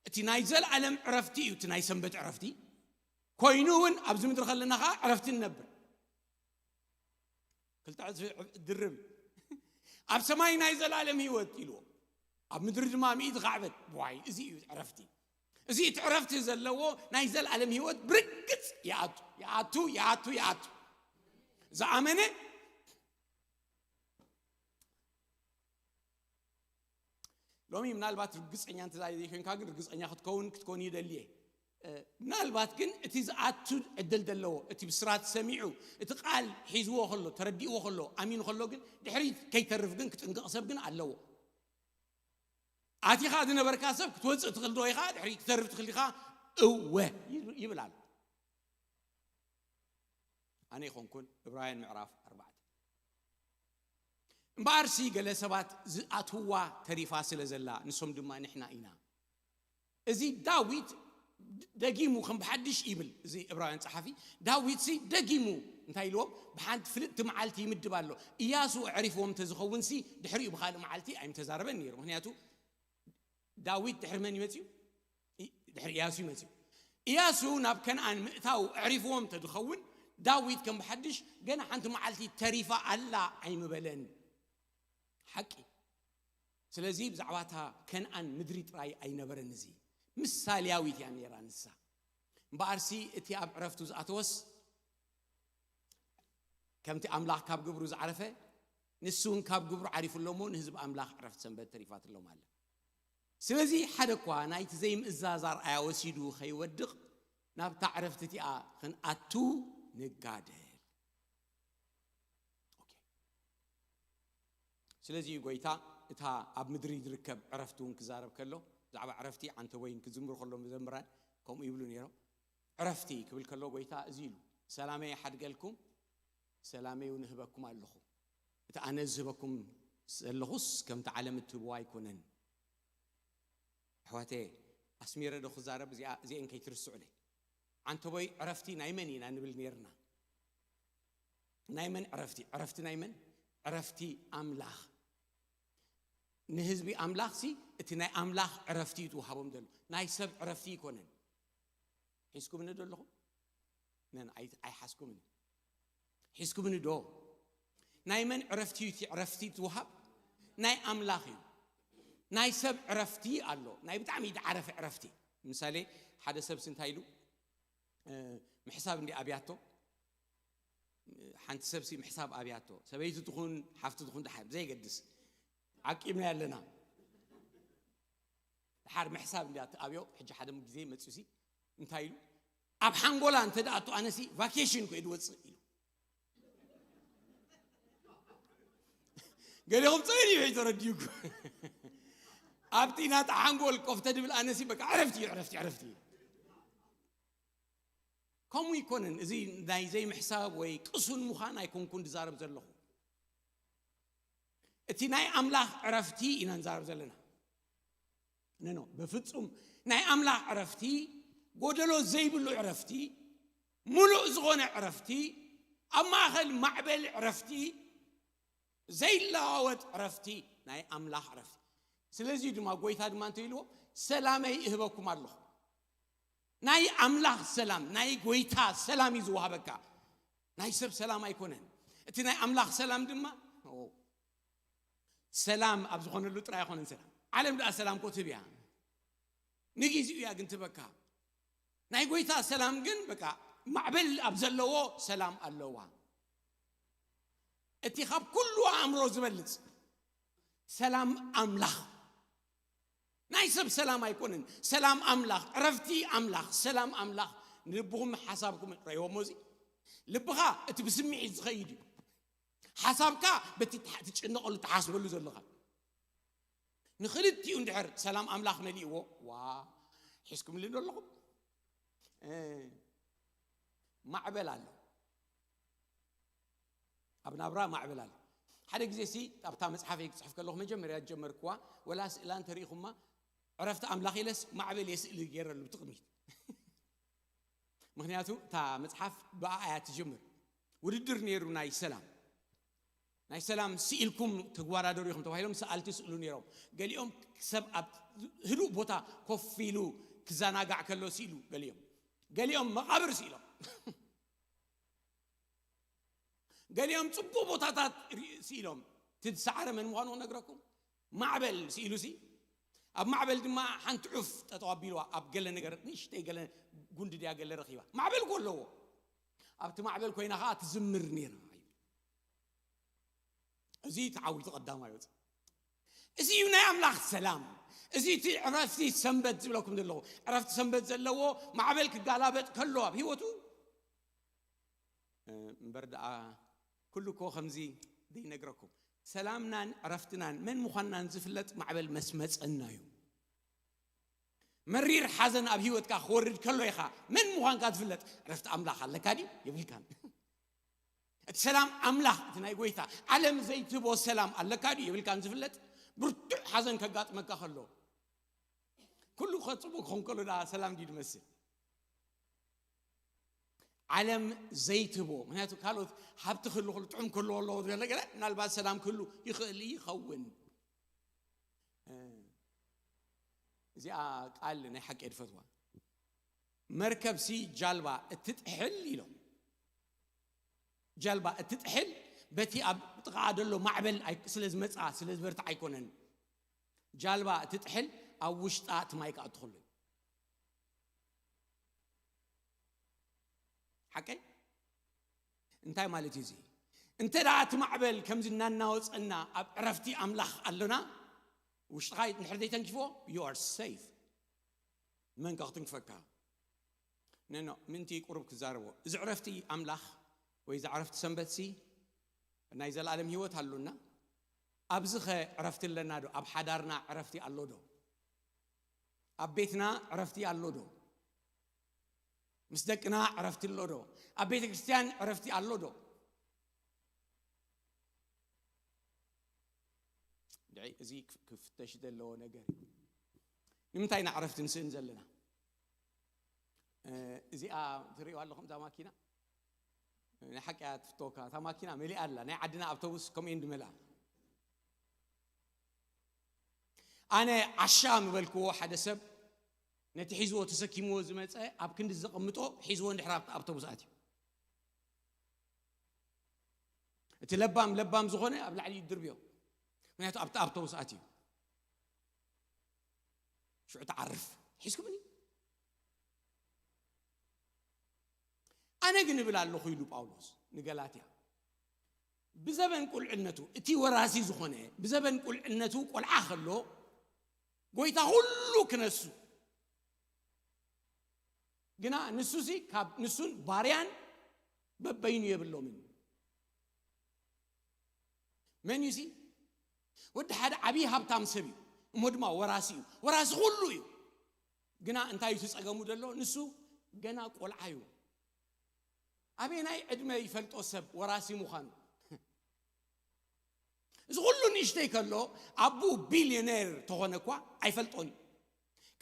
እቲ ናይ ዘለኣለም ዕረፍቲ እዩ፣ እቲ ናይ ሰንበት ዕረፍቲ። ኮይኑ እውን ኣብዚ ምድሪ ከለና ከዓ ዕረፍቲ ንነብር። ክልተ ዕፅፊ ድርብ ኣብ ሰማይ ናይ ዘለኣለም ህይወት ኢልዎ፣ ኣብ ምድሪ ድማ ሚእቲ ካዕበት። ዋይ፣ እዚ እዩ ዕረፍቲ። እዚ እቲ ዕረፍቲ ዘለዎ ናይ ዘለኣለም ህይወት ብርግፅ ይኣቱ ይኣቱ ይኣቱ ይኣቱ። ዝኣመነ ሎሚ ምናልባት ርግፀኛ እንተዘይኮንካ ግን ርግፀኛ ክትከውን ክትከውን ይደልየ። ምናልባት ግን እቲ ዝኣቱ ዕድል ዘለዎ፣ እቲ ብስራት ሰሚዑ፣ እቲ ቃል ሒዝዎ ከሎ፣ ተረዲእዎ ከሎ፣ ኣሚኑ ከሎ ግን ድሕሪት ከይተርፍ ግን ክጥንቀቕ ሰብ ግን ኣለዎ። ኣቲኻ ዝነበርካ ሰብ ክትወፅእ ትኽእል ዶ ኢኻ? ድሕሪት ክትተርፍ ትኽእል ኢኻ? እወ ይብል ኣሎ። ኣነ ይኾንኩን ዕብራውያን ምዕራፍ ኣርባዕተ። እምበኣርሲ ገለ ሰባት ዝኣትውዋ ተሪፋ ስለ ዘላ፣ ንሶም ድማ ንሕና ኢና። እዚ ዳዊት ደጊሙ ከም ብሓድሽ ይብል፣ እዚ ዕብራውያን ጸሓፊ ዳዊት ሲ ደጊሙ እንታይ ኢልዎም? ብሓንቲ ፍልጥቲ መዓልቲ ይምድብ ኣሎ። ኢያሱ ኣዕሪፍዎም እንተዝኸውን ሲ ድሕሪኡ ብኻልእ መዓልቲ ኣይምተዛረበን ነይሩ። ምክንያቱ ዳዊት ድሕሪ መን ይመጽዩ? ኢ- ድሕሪ ኢያሱ ይመጽዩ። ኢያሱ ናብ ከነኣን ምእታው ኣዕሪፍዎም እንተዝኸውን ዳዊት ከም ብሓድሽ ገና ሓንቲ መዓልቲ ተሪፋ ኣላ ኣይምበለን። ሓቂ። ስለዚ ብዛዕባ እታ ከነኣን ምድሪ ጥራይ ኣይነበረን። እዚ ምሳልያዊት እያ ነይራ ንሳ። እምበኣርሲ እቲ ኣብ ዕረፍቱ ዝኣተወስ ከምቲ ኣምላኽ ካብ ግብሩ ዝዓረፈ ንሱ እውን ካብ ግብሩ ዓሪፉ ኣሎ እሞ ንህዝቢ ኣምላኽ ዕረፍቲ ሰንበት ተሪፋትሎም ኣላ። ስለዚ ሓደ እኳ ናይቲ ዘይምእዛዝ ኣርኣያ ወሲዱ ከይወድቕ ናብታ ዕረፍቲ እቲኣ ክንኣቱ ንጋደል። ኦኬ። ስለዚ እዩ ጎይታ እታ ኣብ ምድሪ ዝርከብ ዕረፍቲ እውን ክዛረብ ከሎ ብዛዕባ ዕረፍቲ ዓንተቦይን ክዝምሩ ከሎ መዘምራን ከምኡ ይብሉ ነይሮም። ዕረፍቲ ክብል ከሎ ጎይታ እዚ ኢሉ፣ ሰላመይ ይሓድገልኩም፣ ሰላመይ እውን እህበኩም ኣለኹ። እቲ ኣነ ዝህበኩም ዘለኹስ ከምቲ ዓለም እትህብዎ ኣይኮነን። ኣሕዋተ ኣስሚረ ዶ ክዛረብ እዚኣ እዚአን ከይትርስዑለይ። ዓንተቦይ ዕረፍቲ ናይ መን ኢና ንብል ነርና? ናይ መን ዕረፍቲ? ዕረፍቲ ናይ መን? ዕረፍቲ ኣምላኽ። ንህዝቢ ኣምላኽ ሲ እቲ ናይ ኣምላኽ ዕረፍቲ እዩ ትወሃቦም ዘሎ። ናይ ሰብ ዕረፍቲ ይኮነን። ሒዝኩምኒ ዶ ኣለኹም? ነን ኣይ- ኣይሓዝኩምን። ሒዝኩምኒ ዶ? ናይ መን ዕረፍቲ እዩ እቲ ዕረፍቲ ትወሃብ? ናይ ኣምላኽ እዩ። ናይ ሰብ ዕረፍቲ ኣሎ፣ ናይ ብጣዕሚ ዝዓረፈ ዕረፍቲ። ምሳሌ ሓደ ሰብሲ እንታይ ኢሉ? ምሕሳብ እንዲ ኣብያቶ፣ ሓንቲ ሰብሲ ምሕሳብ ኣብያቶ፣ ሰበይቲ ትኹን ሓፍቲ ትኹን ደሓር ብዘይገድስ ዓቂብና ኣለና። ደሓር ምሕሳብ እንዲ ኣብዮ። ሕጂ ሓደ ግዜ መፅሲ እንታይ ኢሉ? ኣብ ሓንጎላ እንተ ደኣ ኣነሲ ቫኬሽን ኮ ድወፅእ ኢሉ። ገሌኹም ጸይር እዩ ተረዲእኩ። ኣብቲ ናታ ሓንጎል ኮፍ ተድብል ኣነሲ በቃ ዕረፍቲ እዩ፣ ዕረፍቲ፣ ዕረፍቲ እዩ። ከምኡ ይኮነን። እዚ ናይ ዘይምሕሳብ ወይ ቅሱን ምዃን ኣይኮንኩን ዝዛረብ ዘለኹ። እቲ ናይ ኣምላኽ ዕረፍቲ ኢና ንዛረብ ዘለና። ነኖ በፍጹም ናይ ኣምላኽ ዕረፍቲ፣ ጎደሎ ዘይብሉ ዕረፍቲ፣ ሙሉእ ዝኾነ ዕረፍቲ፣ ኣብ ማእኸል ማዕበል ዕረፍቲ፣ ዘይለዋወጥ ዕረፍቲ፣ ናይ ኣምላኽ ዕረፍቲ። ስለዚ ድማ ጎይታ ድማ እንታይ ኢልዎ? ሰላመይ እህበኩም ኣለኹ። ናይ ኣምላኽ ሰላም፣ ናይ ጎይታ ሰላም እዩ ዝወሃበካ። ናይ ሰብ ሰላም ኣይኮነን። እቲ ናይ ኣምላኽ ሰላም ድማ ኦ፣ ሰላም ኣብ ዝኾነሉ ጥራይ ኣይኮነን ሰላም። ዓለም ደኣ ሰላም ኮ ትህብ እያ። ንጊዜኡ እያ ግን ትበካ። ናይ ጎይታ ሰላም ግን በቃ ማዕበል ኣብ ዘለዎ ሰላም ኣለዋ። እቲ ካብ ኩሉ ኣእምሮ ዝበልጽ ሰላም ኣምላኽ፣ ናይ ሰብ ሰላም ኣይኮነን። ሰላም ኣምላኽ፣ ዕረፍቲ ኣምላኽ፣ ሰላም ኣምላኽ ንልብኹም ሓሳብኩም ረይዎ ሞዚ። ልብኻ እቲ ብስምዒት ዝኸይድ እዩ። ሓሳብካ በቲ ትጭነቐሉ ትሓስበሉ ዘለኻ። ንክልቲኡ እንድሕር ሰላም ኣምላኽ መሊእዎ፣ ዋ፣ ሒዝኩምልኒ ኣለኹም። ማዕበል ኣሎ። ኣብ ናብራ ማዕበል ኣሎ። ሓደ ግዜ ሲ ኣብታ መጽሓፈይ ክጽሕፍ ከለኹ መጀመርያ ዝጀመርክዋ ወላ ስእላ እንተሪኢኹማ ዕረፍቲ ኣምላኽ ኢለስ ማዕበል የስእሊ ገይረሉ ብትቕሚት። ምክንያቱ እታ መጽሓፍ ብኣ እያ ትጅምር። ውድድር ነይሩ ናይ ሰላም ናይ ሰላም ስኢልኩም ተጓዳደሩ ኢኹም ተባሂሎም ሰኣልቲ ስእሉ ነይሮም። ገሊኦም ሰብ ኣብ ህዱእ ቦታ ኮፍ ኢሉ ክዘናጋዕ ከሎ ስኢሉ ገሊኦም ገሊኦም መቓብር ስኢሎም። ገሊኦም ጽቡቕ ቦታታት ስኢሎም። ትዝሰዓረ መን ምዃኑ ክነግረኩም። ማዕበል ስኢሉ ሲ ኣብ ማዕበል ድማ ሓንቲ ዑፍ ጠጠው ኣቢልዋ ኣብ ገለ ነገር ንእሽተይ ገለ ጉንዲ ድያ ገለ ረኺባ ማዕበል ኮ ኣለዎ። ኣብቲ ማዕበል ኮይና ከዓ ትዝምር ነይራ። እዚ ተዓዊቱ ቀዳማይ ወፅ። እዚ እዩ ናይ ኣምላኽ ሰላም። እዚ እቲ ዕረፍቲ ሰንበት ዝብለኩም ዘለኹ ዕረፍቲ ሰንበት ዘለዎ ማዕበል ክጋላበጥ ከሎ ኣብ ህይወቱ እምበር ደኣ ኩሉ እኮ ከምዚ ዘይነግረኩም ሰላምናን ዕረፍትናን መን ምዃንናን ዝፍለጥ ማዕበል መስመፀና እዩ። መሪር ሓዘን ኣብ ህይወትካ ክወርድ ከሎ ኢኻ መን ምዃንካ ዝፍለጥ። ዕረፍቲ ኣምላኽ ኣለካ ድዩ የብልካን። እቲ ሰላም ኣምላኽ እቲ ናይ ጎይታ ዓለም ዘይትህቦ ሰላም ኣለካ ድዩ የብልካን ዝፍለጥ። ብርቱዕ ሓዘን ከጋጥመካ ከሎ ኩሉ ከፅቡቅ ክኾን ከሎ ዳ ሰላም ድዩ ዝመስል? ዓለም ዘይትህቦ ምክንያቱ ካልኦት ሃብቲ ክህሉ ክሉ ጥዑም ክህልዎ ኣለዎ ዝገለ ገለ ምናልባት ሰላም ክህሉ ይኽእል ይኸውን። እዚኣ ቃል ናይ ሓቂ ድፈትዋ። መርከብሲ ጃልባ እትጥሕል ኢሎም ጃልባ እትጥሕል በቲ ኣብ ጥቓ ዘሎ ማዕበል ስለ ዝመፃ ስለ ዝበርትዕ ኣይኮነን። ጃልባ እትጥሕል ኣብ ውሽጣ እቲ ማይ ክኣቱ ከሎ እዩ። ሓቀይ እንታይ ማለት እዩ እዚ? እንተ ደኣ እቲ ማዕበል ከምዚ እናናወፀና ኣብ ዕረፍቲ ኣምላኽ ኣሎና ውሽጥኻ እንድሕር ዘይተንኪፎ you are safe። መን ከ ክትንክፈካ? ነኖ ምንቲ ቁሩብ ክዛረቦ እዚ ዕረፍቲ ኣምላኽ ወይ እዚ ዕረፍቲ ሰንበት ሲ ናይ ዘለኣለም ህይወት ኣሉና። ኣብዚ ኸ ዕረፍቲ ኣለና ዶ? ኣብ ሓዳርና ዕረፍቲ ኣሎ ዶ? ኣብ ቤትና ዕረፍቲ ኣሎ ዶ? ምስ ደቅና ዕረፍቲ ኣሎ ዶ? ኣብ ቤተ ክርስቲያን ዕረፍቲ ኣሎ ዶ? ድዒ እዚ ክፍተሽ ዘለዎ ነገር እዩ። ንምንታይ ኢና ዕረፍቲ ንስእን ዘለና? እዚኣ ትሪእዋ ኣለኹም እዛ ማኪና ናይ ሓቂ እያ ትፍተወካ። እታ ማኪና መሊኣ ኣላ። ናይ ዓድና ኣውቶቡስ ከምኡ እየን ድመልኣ። ኣነ ዓሻ ምበልክዎ ሓደ ሰብ ነቲ ሒዝዎ ተሰኪምዎ ዝመፀ ኣብ ክንዲ ዘቐምጦ ሒዝዎ እንድሕር ኣብቲ ኣውቶቡስ ኣትዩ። እቲ ለባም ለባም ዝኾነ ኣብ ላዕሊ ይድርብዮ። ምክንያቱ ኣብቲ ኣውቶቡስ ኣትዩ ሽዑ ትዓርፍ ሒዝኩምኒ። ኣነ ግን እብል ኣለኹ ኢሉ ጳውሎስ ንገላትያ። ብዘበን ቁልዕነቱ እቲ ወራሲ ዝኾነ ብዘበን ቁልዕነቱ ቆልዓ ከሎ ጎይታ ኩሉ ክነሱ ግና ንሱሲ ካብ ንሱን ባርያን በበይኑ የብሎምን። መን እዩ ሲ ወዲ ሓደ ዓብዪ ሃብታም ሰብ እዩ እሞ ድማ ወራሲ እዩ። ወራሲ ኩሉ እዩ። ግና እንታይ እዩ እቲ ጸገሙ ዘሎ? ንሱ ገና ቆልዓ እዩ። ኣበናይ ዕድመ ይፈልጦ ሰብ ወራሲ ምዃኑ? እዚ ኩሉ ንእሽተይ ከሎ ኣቡ ቢልዮኔር ተኾነ እኳ ኣይፈልጦን እዩ።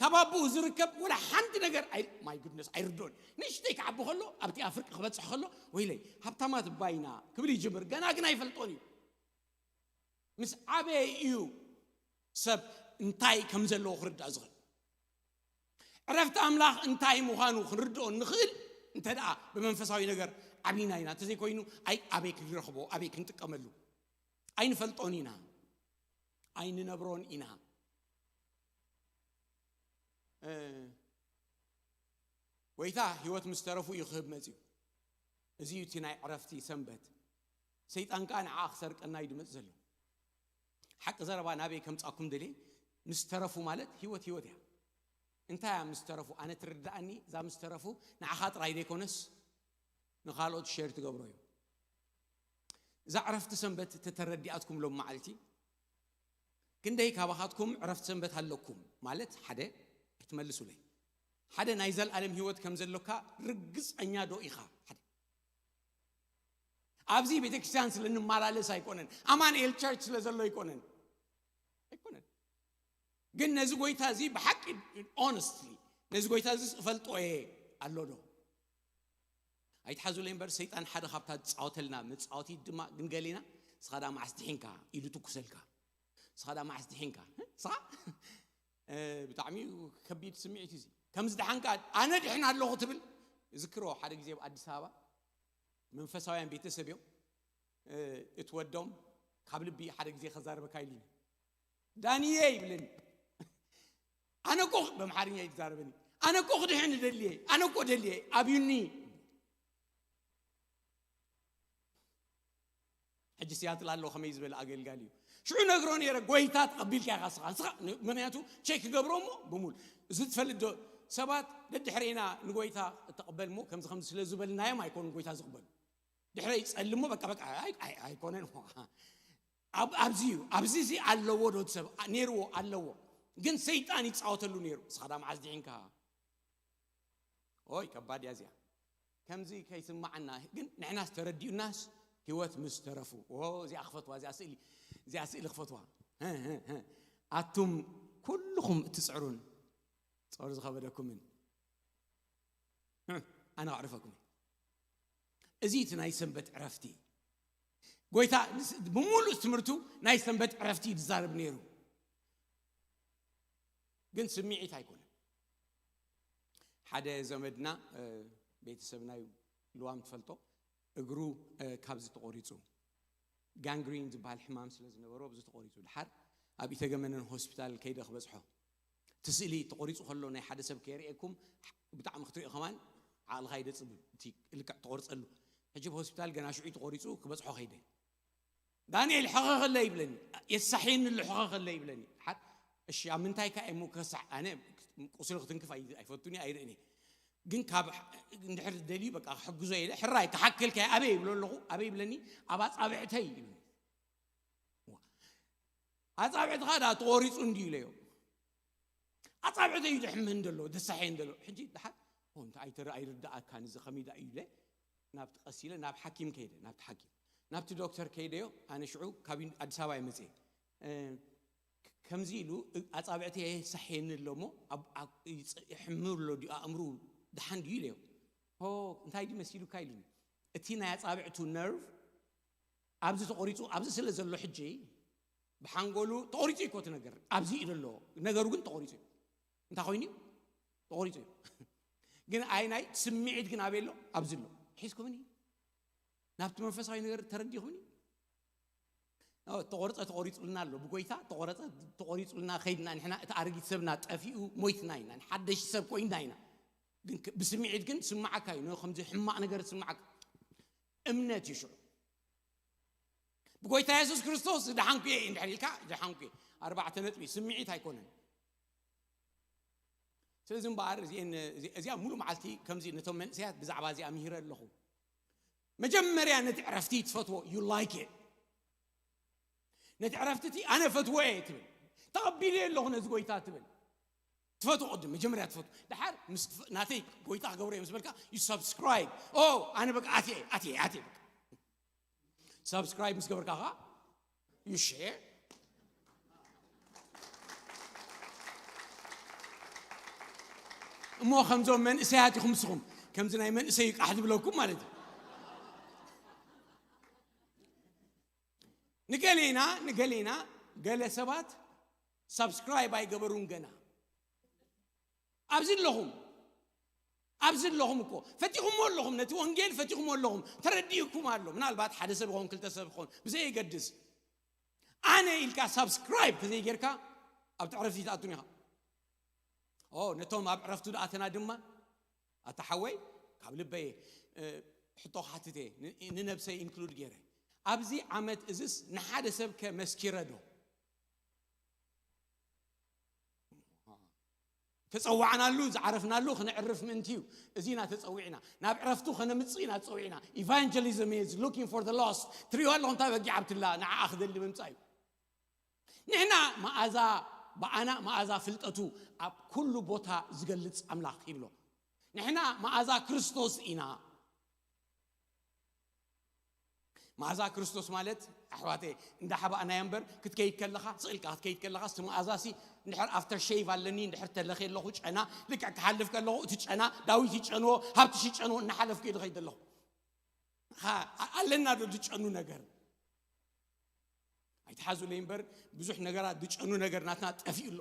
ካብ ኣቡ ዝርከብ ወላ ሓንቲ ነገር my goodness ኣይርድኦን። ንእሽተይ ክዓቢ ከሎ ኣብቲ ኣፍርቂ ክበፅሕ ከሎ ወይለይ ሃብታማት ባይና ክብል ይጅምር። ገና ግን ኣይፈልጦን እዩ። ምስ ዓበየ እዩ ሰብ እንታይ ከም ዘለዎ ክርዳእ ዝኽእል። ዕረፍቲ ኣምላኽ እንታይ ምዃኑ ክንርድኦ ንኽእል እንተ ደኣ ብመንፈሳዊ ነገር ዓቢና ኢና። እንተዘይኮይኑ ኣይ ኣበይ ክንረኽቦ ኣበይ ክንጥቀመሉ ኣይንፈልጦን ኢና ኣይንነብሮን ኢና። እ፣ ጎይታ ህይወት ምስ ተረፉ እዩ ክህብ መፅዩ። እዚ እዩ እቲ ናይ ዕረፍቲ ሰንበት። ሰይጣን ከዓ ንዓ ክሰርቀና እዩ ድመፅ ዘሎ። ሓቂ ዘረባ ናበይ ከምፃኩም ደልየ? ምስ ተረፉ ማለት ህይወት ህይወት እያ። እንታይ እያ ምስ ተረፉ? ኣነ ትርድኣኒ እዛ ምስ ተረፉ ንዓኻ ጥራይ ዘይኮነስ ንኻልኦት ሸር ትገብሮ እዩ። እዛ ዕረፍቲ ሰንበት ተተረዲኣትኩም ሎም መዓልቲ ክንደይ ካባኻትኩም ዕረፍቲ ሰንበት ኣለኩም? ማለት ሓደ ክትመልሱለይ። ሓደ ናይ ዘልኣለም ህይወት ከም ዘሎካ ርግፀኛ ዶ ኢኻ? ሓደ ኣብዚ ቤተክርስትያን ስለ ንመላለስ ኣይኮነን፣ ኣማኑኤል ቸርች ስለ ዘሎ ኣይኮነን፣ ኣይኮነን። ግን ነዚ ጎይታ እዚ ብሓቂ ኦነስትሊ ነዚ ጎይታ እዚ እፈልጦ እየ ኣሎ ዶ? ኣይትሓዙለይ እምበር ሰይጣን ሓደ ካብታ ዝፃወተልና መፃወቲ ድማ ግን ገሌና ስኻ ዳ መዓስ ድሒንካ ኢሉ ትኩሰልካ። ስኻ ዳ መዓስ ድሒንካ? ስኻ እ፣ ብጣዕሚ ከቢድ ስምዒት እዩ እዚ። ከም ዝደሓንካ ኣነ ድሕን ኣለኹ ትብል። እዝክሮ ሓደ ግዜ ኣብ ኣዲስ ኣበባ መንፈሳውያን ቤተሰብ እዮም። እ፣ እቲ ወዶም ካብ ልቢ ሓደ ግዜ ከዛረበካ ኢሉኒ። ዳንየ ይብለኒ። ኣነ እኮ ብኣምሓርኛ እዩ ዝዛረበኒ። ኣነ እኮ ክድሕን ደልየ፣ ኣነ እኮ ደልየ ኣብዩኒ። ሕጂ ሲያትል ኣሎ ከመይ ዝበለ ኣገልጋሊ እዩ። ሽዑ ነግሮ ነይረ፣ ጎይታ ተቐቢልካ ኢኻ ስኻ፣ ንስኻ፣ ን-፣ ምኽንያቱ ቼክ ክገብሮ እሞ ብሙሉ እዚ ትፈልጥ ዶ ሰባት ደድሕሬና ንጎይታ እተቐበል እሞ ከምዚ ከምዚ ስለ ዝበልናዮም ኣይኮኑን ጎይታ ዝቕበሉ። ድሕረ ይጸልሞ በቃ በቃ ኣይ-፣ ኣይ-፣ ኣይኮነን። ኣብ-፣ ኣብዚ እዩ፣ ኣብዚ እዚ ኣለዎ ዶ እቲ ሰብ? ኣ-፣ ነይርዎ ኣለዎ። ግን ሰይጣን ይጻወተሉ ነይሩ። ንስኻ ዳ መዓዝ ድሒንካ? ኦይ ከባድ እያ እዚኣ። ከምዚ ከይስማዓና ግን ንሕናስ ተረዲኡናስ ህይወት ምስ ተረፉ። ኦ እዚኣ ክፈትዋ፣ እዚኣ ስእሊ፣ እዚኣ ስእሊ ክፈትዋ። ኣቱም ኩልኹም እትጽዕሩን ጾር ዝኸበደኩምን ኣነ ኣዕርፈኩም። እዚ እቲ ናይ ሰንበት ዕረፍቲ ጎይታ ምስ-፣ ብምሉእ ትምህርቱ ናይ ሰንበት ዕረፍቲ እዩ ዝዛረብ ነይሩ። ግን ስምዒት ኣይኮነን። ሓደ ዘመድና፣ እ፣ ቤተሰብና እዩ፣ ልዋም ትፈልጦ፣ እግሩ፣ እ፣ ካብዚ ተቖሪጹ፣ ጋንግሪን ዝበሃል ሕማም ስለ ዝነበሮ፣ ኣብዚ ተቖሪጹ። ድሓር ኣብ ኢተገመነን ሆስፒታል ከይደ ክበጽሖ። እቲ ስእሊ ተቖሪጹ ከሎ ናይ ሓደ ሰብ ከየርእየኩም፣ ብጣዕሚ ክትሪኦ ከማን ዓቕልኻ ይደጽብ፣ እቲ ልክዕ ተቖርጸሉ። ሕጂ ኣብ ሆስፒታል ገና ሽዑ ተቖሪጹ ክበጽሖ ከይደ። ዳንኤል ሕኸኸለ ይብለኒ፣ የሳሕየኒ ኣሎ ሕኸኸለ ይብለኒ። ሓ-፣ እሺ፣ ኣብ ምንታይ ከ እሞ ክሳሕ-፣ ኣነ ቁስሊ ክትንክፍ ኣይ-፣ ኣይፈቱን እየ፣ ኣይርእን እየ። ግን ካብ ሕ-፣ እንድሕር ደልዩ በቃ ክሕግዞ ኢለ፣ ሕራይ ክሓክልካ እየ፣ ኣበይ ይብሎ ኣለኹ፣ ኣበይ ይብለኒ፣ ኣብ ኣጻብዕተይ ይብለኒ። ዋ፣ ኣጻብዕትኻ ዳ ተቖሪጹ እንድዩ ኢለዮ። ኣጻብዕተይ እዩ ደሕመን ደሎ፣ ደሳሐየን ደሎ። ሕጂ ደሓር፣ ኦ፣ እንታይ ኣይተረ-፣ ኣይርድኣካን፣ እዚ ከመይ ደኣ እዩ ኢለ፣ ናብቲ ቀስ ኢለ ናብ ሓኪም ከይደ፣ ናብቲ ሓኪም። ናብቲ ዶክተር ከይደዮ፣ ኣነ ሽዑ ካብ ዩኒ-፣ ኣዲስ ኣበባ እየ መጽየ። እ፣ ክ-፣ ከምዚ ኢሉ፣ እ፣ ኣጻብዕተይ የሳሕየኒ ኣሎ እሞ፣ ኣብ-፣ ኣብ-፣ ይጽ-፣ ይሕምም ኣሎ ድዩ፣ ኣእምርኡ ደሓን ድዩ ኢለዮ። ኦ፣ እንታይ ድዩ መሲሉካ ኢሉኒ። እቲ ናይ ኣጻብዕቱ ነርቭ ኣብዚ ተቖሪጹ፣ ኣብዚ ስለ ዘሎ ሕጂ፣ ብሓንጎሉ ተቖሪጹ እዩ እኮ እቲ ነገር። ኣብዚ እዩ ዘሎ። ነገሩ ግን ተቖሪጹ እዩ። እንታይ ኮይኑ እዩ? ተቖሪጹ እዩ። ግን ኣይ ናይ ስምዒት ግን ኣበይ ኣሎ? ኣብዚ ኣሎ። ሒዝኩምኒ። ናብቲ መንፈሳዊ ነገር ተረዲኹምኒ። ኦ፣ ተቖርጸ ተቖሪጹልና ኣሎ። ብጎይታ ተቖረጸ ተቖሪጹልና ከይድና ንሕና እቲ ኣረጊት ሰብና ጠፊኡ ሞይትና ኢና። ንሓደሽ ሰብ ኮይንና ኢና። ግን ክ-፣ ብስምዒት ግን ስምዓካ እዩ። ን-፣ ከምዚ ሕማቕ ነገር ስምዓካ። እምነት እዩ ሽዑ። ብጎይታ የሱስ ክርስቶስ ዝደሓንኩ እየ እንድሕር ኢልካ፣ ዝደሓንኩ እየ። ኣርባዕተ ነጥቢ፣ ስምዒት ኣይኮነን። ስለዚ እምበኣር እዚአን፣ እዚ-፣ እዚኣ ሙሉ መዓልቲ ከምዚ ነቶም መንእሰያት ብዛዕባ እዚኣ ምሂረ ኣለኹ። መጀመርያ ነቲ ዕረፍቲ ትፈትዎ፣ you like it። ነቲ ዕረፍቲ እቲ ኣነ ፈትዎ እየ ትብል። ተቐቢለ ኣለኹ ነዚ ጎይታ ትብል። ትፈትዎ ቅድም፣ መጀመርያ ትፈትዎ። ደሓር ምስ ትፈ-፣ ናተይ ጎይታ ክገብሮ እየ ምስ በልካ፣ you subscribe። ኦ፣ ኣነ በቃ ኣትየ፣ ኣትየ፣ ኣትየ በቃ። ሳብስክራይብ ምስ ገበርካ ኸዓ፣ you share። እሞ ከምዞም መንእሰያት ኢኹም ንስኹም፣ ከምዚ ናይ መንእሰይ ቃሕ ዝብለኩም ማለት እዩ። ንገሌና፣ ንገሌና፣ ገለ ሰባት ሳብስክራይብ ኣይገበሩን ገና። ኣብዚ ኣለኹም፣ ኣብዚ ኣለኹም እኮ። ፈቲኹምዎ ኣለኹም፣ ነቲ ወንጌል ፈቲኹምዎ ኣለኹም። ተረዲእኩም ኣሎ። ምናልባት ሓደ ሰብ ይኸውን፣ ክልተ ሰብ ይኸውን፣ ብዘየገድስ። ኣነ ኢልካ ሳብስክራይብ ተዘይጌርካ ኣብቲ ዕረፍቲ ትኣቱን ኢኻ። ኦ ነቶም ኣብ ዕረፍቱ ዝኣተና ድማ ኣታ ሓወይ ካብ ልበየ እ፣ ሕቶ ክሓትት እየ ን- ንነብሰይ ኢንክሉድ ገይረ ኣብዚ ዓመት እዝስ ንሓደ ሰብ ከ መስኪረ ዶ ተጸዋዕናሉ ዝዓረፍናሉ ክነዕርፍ ምእንቲ እዩ እዚ ኢና ተጸዊዕና ናብ ዕረፍቱ ከነምጽእ ኢና ተጸዊዕና evangelism is looking for the lost ትሪኦ ኣለኹም እታ በጊዕ ኣብትላ ንዓኣ ክደሊ ምምጻእ እዩ ንሕና መኣዛ ብኣና መኣዛ ፍልጠቱ ኣብ ኩሉ ቦታ ዝገልጽ ኣምላኽ ይብሎ ንሕና መኣዛ ክርስቶስ ኢና መኣዛ ክርስቶስ ማለት ኣሕዋተ እንዳሓባእናዮ እምበር ክትከይድ ከለኻ ስቕ ኢልካ ክትከይድ ከለኻ እቲ መኣዛ ሲ እንድሕር ኣፍተር ሸይቭ ኣለኒ እንድሕር ተለኺ ኣለኹ ጨና ልክዕ ክሓልፍ ከለኹ እቲ ጨና ዳዊት ይጨንዎ ሃብትሽ ይጨንዎ እናሓለፍኩ ኢሉ ከይድ ኣለኹ ኣለና ዶ ዝጨኑ ነገር ኣይትሓዙለይ እምበር ብዙሕ ነገራት ዝጨኑ ነገር ናትና ጠፊኡ ኣሎ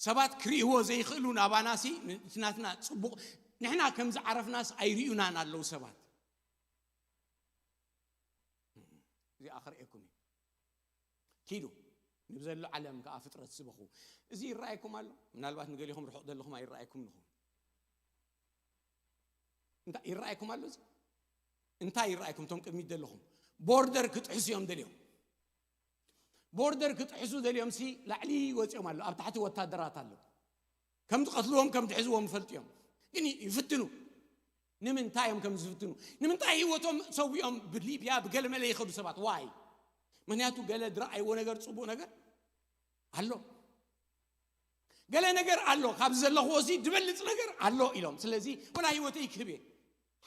ሰባት ክርእይዎ ዘይኽእሉ ናባናሲ እቲ ናትና ፅቡቕ ንሕና ከም ዝዓረፍናስ ኣይርእዩናን ኣለዉ ሰባት እዚኣ ክርእየኩም እዩ ኪዱ ንብዘሎ ዓለም ከዓ ፍጥረት ስበኹ እዚ ይረኣየኩም ኣሎ ምናልባት ንገሊኹም ርሑቕ ዘለኹም ኣይረኣየኩም ንኹም እንታይ ይረኣየኩም ኣሎ እዚ እንታይ ይረኣየኩም እቶም ቅድሚት ዘለኹም ቦርደር ክጥሕሱ እዮም ደልዮም ቦርደር ክጥሕሱ ደልዮም ሲ ላዕሊ ወፂኦም ኣሎ ኣብ ታሕቲ ወታደራት ኣሎ ከም ዝቐትልዎም ከም ዝሕዝዎም ይፈልጡ እዮም ግን ይፍትኑ ንምንታይ እዮም ከም ዝፍትኑ ንምንታይ ህይወቶም ሰዊኦም ብሊብያ ብገለመለ ይኸዱ ሰባት ዋይ ምክንያቱ ገለ ዝረኣይዎ ነገር ፅቡቅ ነገር ኣሎ ገለ ነገር ኣሎ ካብዚ ዘለኽዎ እዚ ዝበልፅ ነገር ኣሎ ኢሎም ስለዚ ወላ ህይወተይ ክህብ እየ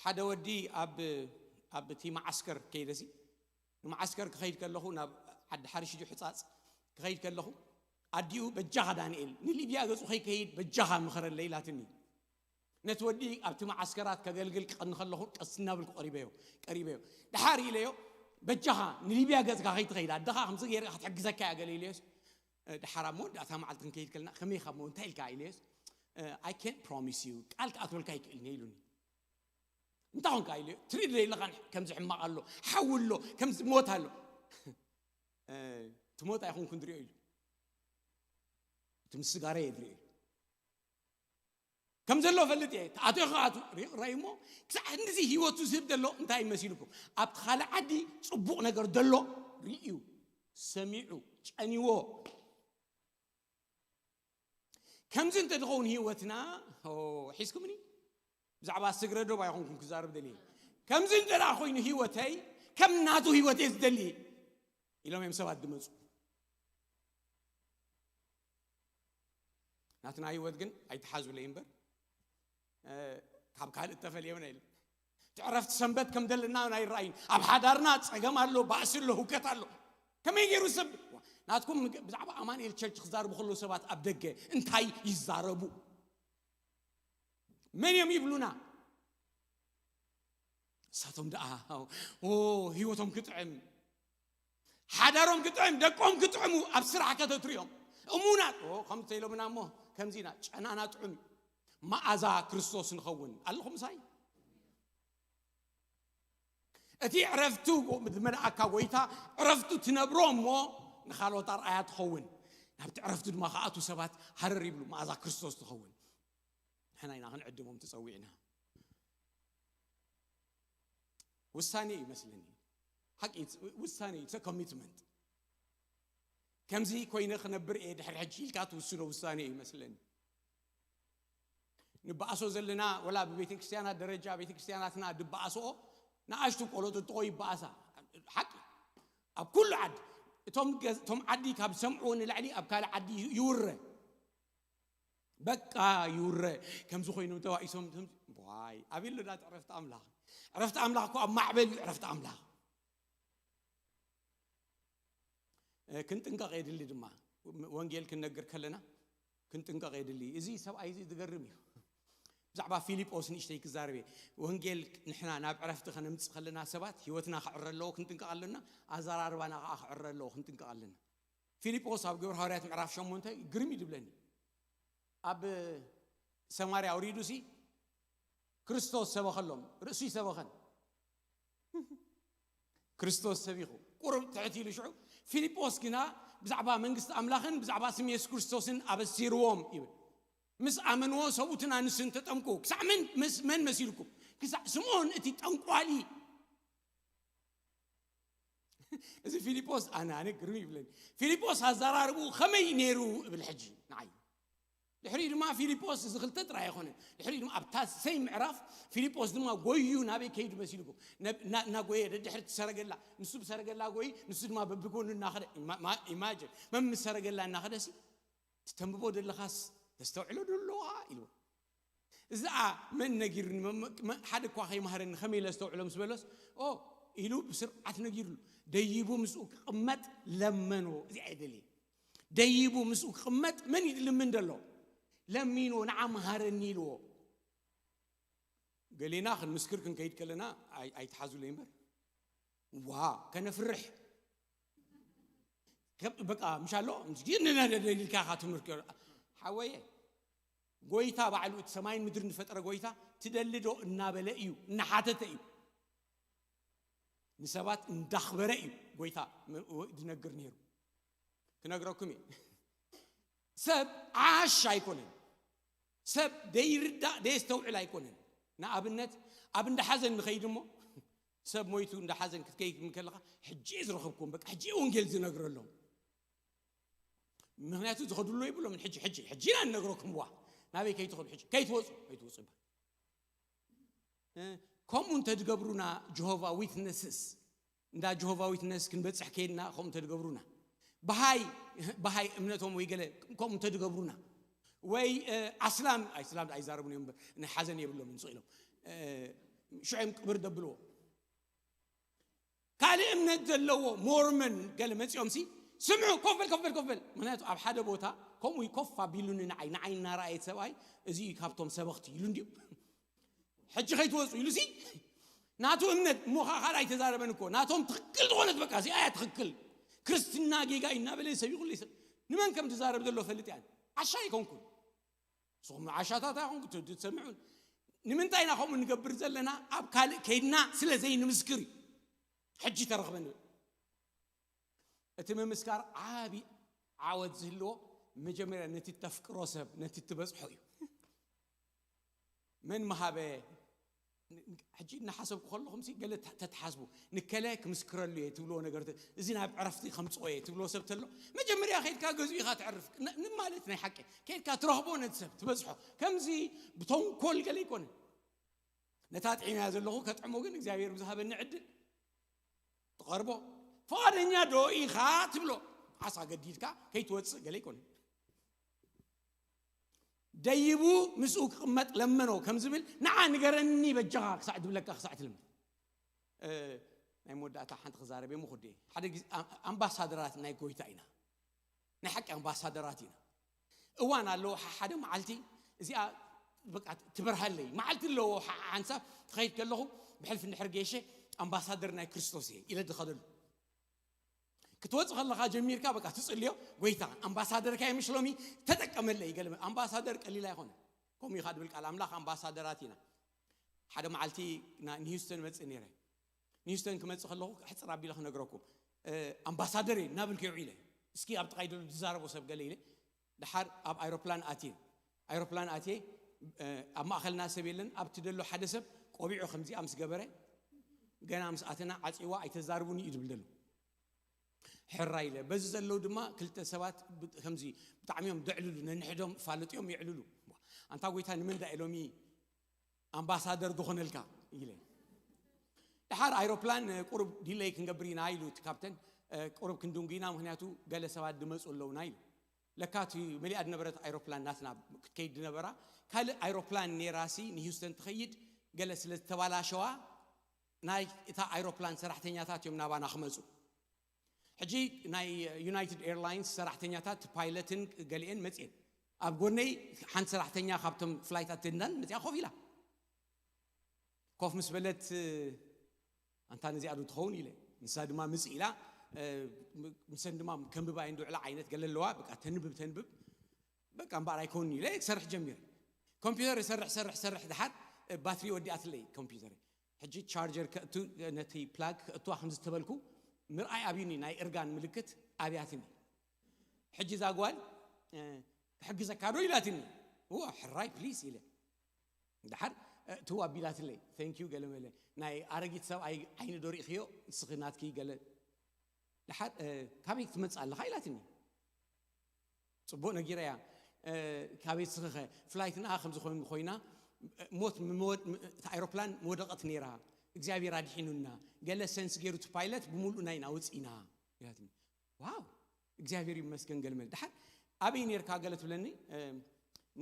ሓደ ወዲ ኣብ ኣብቲ መዓስከር ከይደሲ ንመዓስከር ክኸይድ ከለኹ ናብ ዓዲ ሓርሽ ድዩ ሕፃፅ ክኸይድ ከለኹ ኣዲኡ በጃኻ ዳንኤል ንሊብያ ገፁ ከይከይድ በጃኻ ምኸረለይ ኢላትኒ ነቲ ወዲ ኣብቲ መዓስከራት ከገልግል ክቐኒ ከለኹ ቀስ እናብልኩ ቀሪበዮ ቀሪበዮ ድሓር ኢለዮ በጃኻ ንሊብያ ገፅካ ከይትኸይድ ኣደኻ ከምዚ ገይረ ክትሕግዘካ እያ ገለ ኢለዮስ ድሓር ኣብ መወዳእታ መዓልቲ ክንከይድ ከለና ከመይ ካብ እንታይ ኢልካ ኢለዮስ I can't promise you ቃል ክኣትወልካ ይክእልኒ ኢሉኒ እንታይ ኾንካ ኢለዮ ትርኢ ዶ የለኻን ከምዚ ሕማቕ ኣሎ ሓዊ ኣሎ ከምዚ ሞት ኣሎ ትሞት ኣይኹንኩ ንሪኦ ኢሉ እቲ ምስ ስጋረ እየ ዝሪኦ ኢሉ ከም ዘሎ ፈልጥ እየ ተኣትዮ ከኣቱ ራእዩ እሞ ክሳዕ ክንድዚ ህይወቱ ዝህብ ዘሎ እንታይ መሲልኩም ኣብቲ ካልእ ዓዲ ፅቡቕ ነገር ዘሎ ርእዩ ሰሚዑ ጨኒዎ ከምዚ እንተዝኸውን ህይወትና ሒዝኩምኒ ብዛዕባ ስግረ ዶብ ኣይኮንኩም ክዛረብ ደልየ ከምዚ እንተ ኮይኑ ህይወተይ ከም ናቱ ህይወት እየ ዝደሊ ኢሎም እዮም ሰባት ዝመፁ ናትና ህይወት ግን ኣይተሓዙለይ እምበር ካብ ካልእ እተፈልየውና ኢለ ትዕረፍቲ ሰንበት ከም ዘለና ኣይረኣይን ኣብ ሓዳርና ፀገም ኣሎ ባእሲ ኣሎ ህውከት ኣሎ ከመይ ገይሩ ሰብ ናትኩም ብዛዕባ ኣማንኤል ቸርች ክዛርቡ ከለዉ ሰባት ኣብ ደገ እንታይ ይዛረቡ መን እዮም ይብሉና እሳቶም ደኣ ህይወቶም ክጥዕም ሓዳሮም ክጥዕም ደቆም ክጥዕሙ ኣብ ስራሕ ከተትሪኦም እሙናት ከምዚ ኢሎምና እሞ ከምዚ ኢና ጨናና ጥዑም እዩ መኣዛ ክርስቶስ ንኸውን ኣለኹም ምሳይ እቲ ዕረፍቱ ዝመልኣካ ጎይታ ዕረፍቱ ትነብሮ እሞ ንኻልኦት ኣርኣያ ትኸውን ናብቲ ዕረፍቱ ድማ ከኣቱ ሰባት ሃረር ይብሉ መኣዛ ክርስቶስ ትኸውን ንሕና ኢና ክንዕድሞም ተፀዊዕና ውሳኔ እዩ መስለኒ ሓቂ ውሳኔ እዩ ኮሚትመንት ከምዚ ኮይነ ክነብር እየ ድሕሪ ሕጂ ኢልካ ትውስኖ ውሳኔ እዩ መስለኒ ንበኣሶ ዘለና ወላ ብቤተ ክርስትያናት ደረጃ ቤተ ክርስትያናትና ድበኣስኦ ንኣሽቱ ቆሎ ጥጥቆ ይበኣሳ ሓቂ ኣብ ኩሉ ዓዲ እቶም እቶም ዓዲ ካብ ዝሰምዕዎ ንላዕሊ ኣብ ካልእ ዓዲ ይውረ በቃ ይውረ ከምዚ ኮይኖም ተባኢሶም ዋይ ኣበይ ኣሎ ዳት ዕረፍቲ ኣምላኽ ዕረፍቲ ኣምላኽ እኮ ኣብ ማዕበል እዩ ዕረፍቲ ኣምላኽ ክንጥንቀቕ የድሊ ድማ ወንጌል ክንነግር ከለና ክንጥንቀቕ የድሊ እዚ ሰብኣይ እዚ ዝገርም እዩ ብዛዕባ ፊልጶስ ንእሽተይ ክዛረብ እየ ወንጌል ንሕና ናብ ዕረፍቲ ከነምፅእ ከለና ሰባት ህይወትና ክዕረ ኣለዎ ክንጥንቀቕ ኣለና ኣዘራርባና ከዓ ክዕረ ኣለዎ ክንጥንቀቕ ኣለና ፊልጶስ ኣብ ግብረ ሃዋርያት ምዕራፍ ሸሞንተ ግርም እዩ ዝብለኒ ኣብ ሰማርያ ኣውሪዱ ሲ ክርስቶስ ሰበኸሎም ርእሱ ይሰበኸን ክርስቶስ ሰቢኹ ቁሩብ ትሕት ኢሉ ሽዑ ፊልጶስ ግና ብዛዕባ መንግስቲ ኣምላኽን ብዛዕባ ስም የሱስ ክርስቶስን ኣበሲርዎም ይብል። ምስ ኣመንዎ ሰብኡትን ኣንስትን ተጠምቁ። ክሳዕ መን መስ- መን መሲልኩም? ክሳዕ ስምዖን እቲ ጠንቋሊ። እዚ ፊልጶስ ኣነ ኣነ ግርም ይብለኒ። ፊልጶስ ኣዘራርብኡ ከመይ ነይሩ እብል ሕጂ ንዓይ። ድሕሪኡ ድማ ፊልጶስ እዚ ክልተ ጥራይ ኣይኮነን። ድሕሪኡ ድማ ኣብታ ሰይ ምዕራፍ ፊልጶስ ድማ ጎዩ ናበይ ከይዱ መሲልኩም? ናብ- እና- እናጎየ ደድሕሪ እቲ ሰረገላ፣ ንሱ ብሰረገላ ጎይ፣ ንሱ ድማ በብጎኑ እናኸደ። ኢማ- ማ- ኢማጅን መን ምስ ሰረገላ እናኸደ ሲ ትተንብቦ ዘለኻስ ተስተውዕሎ ዶ ኣለዋ ኢልዎ። እዚኣ መን ነጊሩኒ መ- መ- ሓደ እኳ ከይመሃረኒ ከመይ ኢለ ኣስተውዕሎ ምስ በሎስ ኦ ኢሉ ብስርዓት ነጊሩሉ። ደይቡ ምስኡ ክቕመጥ ለመንዎ። እዚኣ እየ ደልየ። ደይቡ ምስኡ ክቕመጥ መን እዩ ዝልምን ዘሎ? ለሚንዎ፣ ንዓ መሃረኒ ኢልዎ። ገሌና ክንምስክር ክንከይድ ከለና ኣይ- ኣይትሓዙለይ እምበር ዋ ከነፍርሕ ከም- በቃ ምሽ ኣሎ ንነደደ ኢልካ ኢኻ ትምህርት ሓወየ። ጎይታ ባዕሉ እቲ ሰማይን ምድርን ዝፈጠረ ጎይታ ትደሊ ዶ እናበለ እዩ እናሓተተ እዩ። ንሰባት እንዳኽበረ እዩ ጎይታ ም- ዝነግር ነይሩ። ክነግረኩም እየ። ሰብ ዓሽ ኣይኮነን። ሰብ ደይርዳእ ደየስተውዕል ኣይኮነን። ንኣብነት ኣብ እንዳ ሓዘን ንኸይድ እሞ ሰብ ሞይቱ እንዳ ሓዘን ክትከይድ ከለኻ ሕጂ እየ ዝረኸብኩም በቃ ሕጂ እየ ወንጌል ዝነግረሎም። ምክንያቱ ዝኸድሎ ይብሎም ሕጂ ሕጂ ሕጂ ኢና ንነግረኩም ዋ ናበይ ከይትኸዱ ሕጂ ከይትወፁ ከይትወፁ ይባል። እ፣ ከምኡ እንተድገብሩና ጆሆቫ ዊትነስስ እንዳ ጆሆቫ ዊትነስ ክንበፅሕ ከይድና ከምኡ እንተድገብሩና ብሃይ ብሃይ እምነቶም ወይ ገለ ከምኡ እንተድገብሩና ወይ እ፣ ኣስላም ኣይ- ኣስላም ኣይዛረቡን እዮም እምበር፣ ናይ ሓዘን የብሎም ንስቕ ኢሎም እ፣ ሽዑ እዮም ቅብር ደብልዎ። ካልእ እምነት ዘለዎ ሞርመን ገለ መፂኦም ሲ ስምዑ ኮፍ በል ኮፍ በል ኮፍ በል ምክንያቱ ኣብ ሓደ ቦታ ከምኡ እዩ ኮፍ ኣቢሉኒ ንዓይ ንዓይ እናረኣየ ሰብኣይ እዚ እዩ ካብቶም ሰበኽቲ ኢሉ እንድዩ ሕጂ ከይትወፁ ኢሉ ሲ ናቱ እምነት እሞ ከዓ ካልእ ኣይተዛረበን እኮ ናቶም ትኽክል ዝኾነት በቃ እዚኣ እያ ትኽክል ክርስትና ጌጋ እዩ እናበለ ሰብ ይኹሉ ሰብ ንመን ከም ትዛረብ ዘሎ ፈልጥ እያ ዓሻ ኣይኮንኩን ንስኹም ዓሻታት ኣይኹም ክትሰምዑን ንምንታይ ኢና ከምኡ ንገብር ዘለና ኣብ ካልእ ከይድና ስለ ዘይንምስክር እዩ ሕጂ ተረኽበ ንብል እቲ ምምስካር ዓቢ ዓወት ዝህልዎ መጀመርያ ነቲ ተፍቅሮ ሰብ ነቲ ትበፅሖ እዩ መን መሃበ ሕጂ እናሓሰብኩ ከለኹም ገለ ተተሓስቡ ንከለ ክምስክረሉ እየ ትብልዎ ነገር እዚ ናብ ዕረፍቲ ከምፅኦ እየ ትብልዎ ሰብ ተሎ መጀመርያ ከይድካ ገዝኡ ኢኻ ትዕርፍ ማለት ናይ ሓቂ ከይድካ ትረኽቦ ነቲ ሰብ ትበፅሖ ከምዚ ብተንኮል ገለ ይኮነ ነታ ጥዒምያ ዘለኹ ከጥዕሞ ግን እግዚኣብሔር ብዝሃበኒ ዕድል ትቐርቦ ፍቓደኛ ዶ ኢኻ ትብሎ ዓሳ ገዲድካ ከይትወፅእ ገለ ይኮነ ደይቡ ምስኡ ክቕመጥ ለመኖ ከም ዝብል ንዓ ንገረኒ በጃኻ ክሳዕ ትብለካ ክሳዕ ትልምን ናይ መወዳእታ ሓንቲ ክዛረብ እየ ምኹድ ሓደ ግዜ ኣምባሳደራት ናይ ጎይታ ኢና ናይ ሓቂ ኣምባሳደራት ኢና እዋን ኣለዎ ሓደ መዓልቲ እዚኣ በቃ ትበርሃለይ መዓልቲ ኣለዎ ሓንሳብ ትኸይድ ከለኹ ብሕልፊ እንድሕር ገይሸ ኣምባሳደር ናይ ክርስቶስ እየ ኢለ ዝኸደሉ ክትወፅእ ከለኻ ጀሚርካ በቃ ትፅልዮ ጎይታ ኣምባሳደርካ የምሽ ሎሚ ተጠቀመለይ ገለ ኣምባሳደር ቀሊል ኣይኮነ ከምኡ ኢኻ ድብል ቃል ኣምላኽ ኣምባሳደራት ኢና ሓደ መዓልቲ ኒውስተን መፅእ ነይረ ኒውስተን ክመፅእ ከለኹ ሕፅር ኣቢለ ክነግረኩም ኣምባሳደር እየ እናብል ክውዒለ እስኪ ኣብ ጥቃይ ዝዛረቦ ሰብ ገለ ኢለ ድሓር ኣብ ኣይሮፕላን ኣትየ ኣይሮፕላን ኣትየ ኣብ ማእኸልና ሰብ የለን ኣብቲ ደሎ ሓደ ሰብ ቆቢዑ ከምዚኣ ምስ ገበረ ገና ምስ ኣተና ዓፂዋ ኣይተዛርቡን እዩ ዝብል ዘሎ ሕራ ኢለ በዚ ዘለዉ ድማ ክልተ ሰባት ከምዚ ብጣዕሚ እዮም ዘዕልሉ ነንሕዶም ፋለጥዮም የዕልሉ ኣንታ ጎይታ ንመን ዳ ኢሎሚ ኣምባሳደር ዝኾነልካ ኢለ ድሓር ኣይሮፕላን ቁሩብ ዲለይ ክንገብር ኢና ኢሉ እቲ ካፕተን ቁሩብ ክንድንጉ ኢና ምክንያቱ ገለ ሰባት ድመፁ ኣለውና ኢሉ ለካ እቲ መሊኣ ዝነበረት ኣይሮፕላን ናትና ክትከይድ ዝነበራ ካልእ ኣይሮፕላን ነይራሲ ንሂውስተን ትኸይድ ገለ ስለ ዝተባላሸዋ ናይ እታ ኣይሮፕላን ሰራሕተኛታት እዮም ናባና ክመፁ ሕጂ ናይ ዩናይትድ ኤርላይንስ ሰራሕተኛታት ፓይለትን ገሊአን መፅኤን ኣብ ጎነይ ሓንቲ ሰራሕተኛ ካብቶም ፍላይት ኣቴንዳንት መፅኣ ኮፍ ኢላ ኮፍ ምስ በለት ኣንታ ነዚኣ ዶ ትኸውን ኢለ ንሳ ድማ ምፅ ኢላ ምሰን ድማ ከንብባ እየን ዝውዕላ ዓይነት ገለ ኣለዋ በቃ ተንብብ ተንብብ በቃ እምበኣር ኣይከውንን ኢለ ክሰርሕ ጀሚረ ኮምፒውተር ይሰርሕ ሰርሕ ሰርሕ ድሓር ባትሪ ወዲኣትለይ ኮምፒውተር ሕጂ ቻርጀር ከእቱ ነቲ ፕላግ ከእትዋ ከም ዝተበልኩ ምርኣይ ኣብዩኒ ናይ እርጋን ምልክት ኣብያትኒ ሕጂ እዛ ጓል ክሕግዘካ ዶ ኢላትኒ። እዎ ሕራይ ፕሊስ ኢለ። ድሓር ትው ኣቢላትለይ፣ ቴንክ ዩ ገለ መለ። ናይ ኣረጊት ሰብኣይ ዓይኒ ዶ ርኢኽዮ ንስኺ ናትኪ ገለ። ድሓር ካበይ ትመጽእ ኣለኻ ኢላትኒ። ጽቡቕ ነጊረያ። ካበይ ስኽኸ ፍላይት ንኣ ከም ዝኾን ኮይና ሞት እታ ኣይሮፕላን መወደቐት ነይራ፣ እግዚኣብሔር ኣድሒኑና፣ ገለ ሰንስ ገይሩ እቲ ፓይለት ብምሉእ ናይና ውፅኢና ኢላትኒ። ዋው፣ እግዚኣብሔር ይመስገን። ገለ መለ ድሓር ኣበይ ነርካ ገለ ትብለኒ።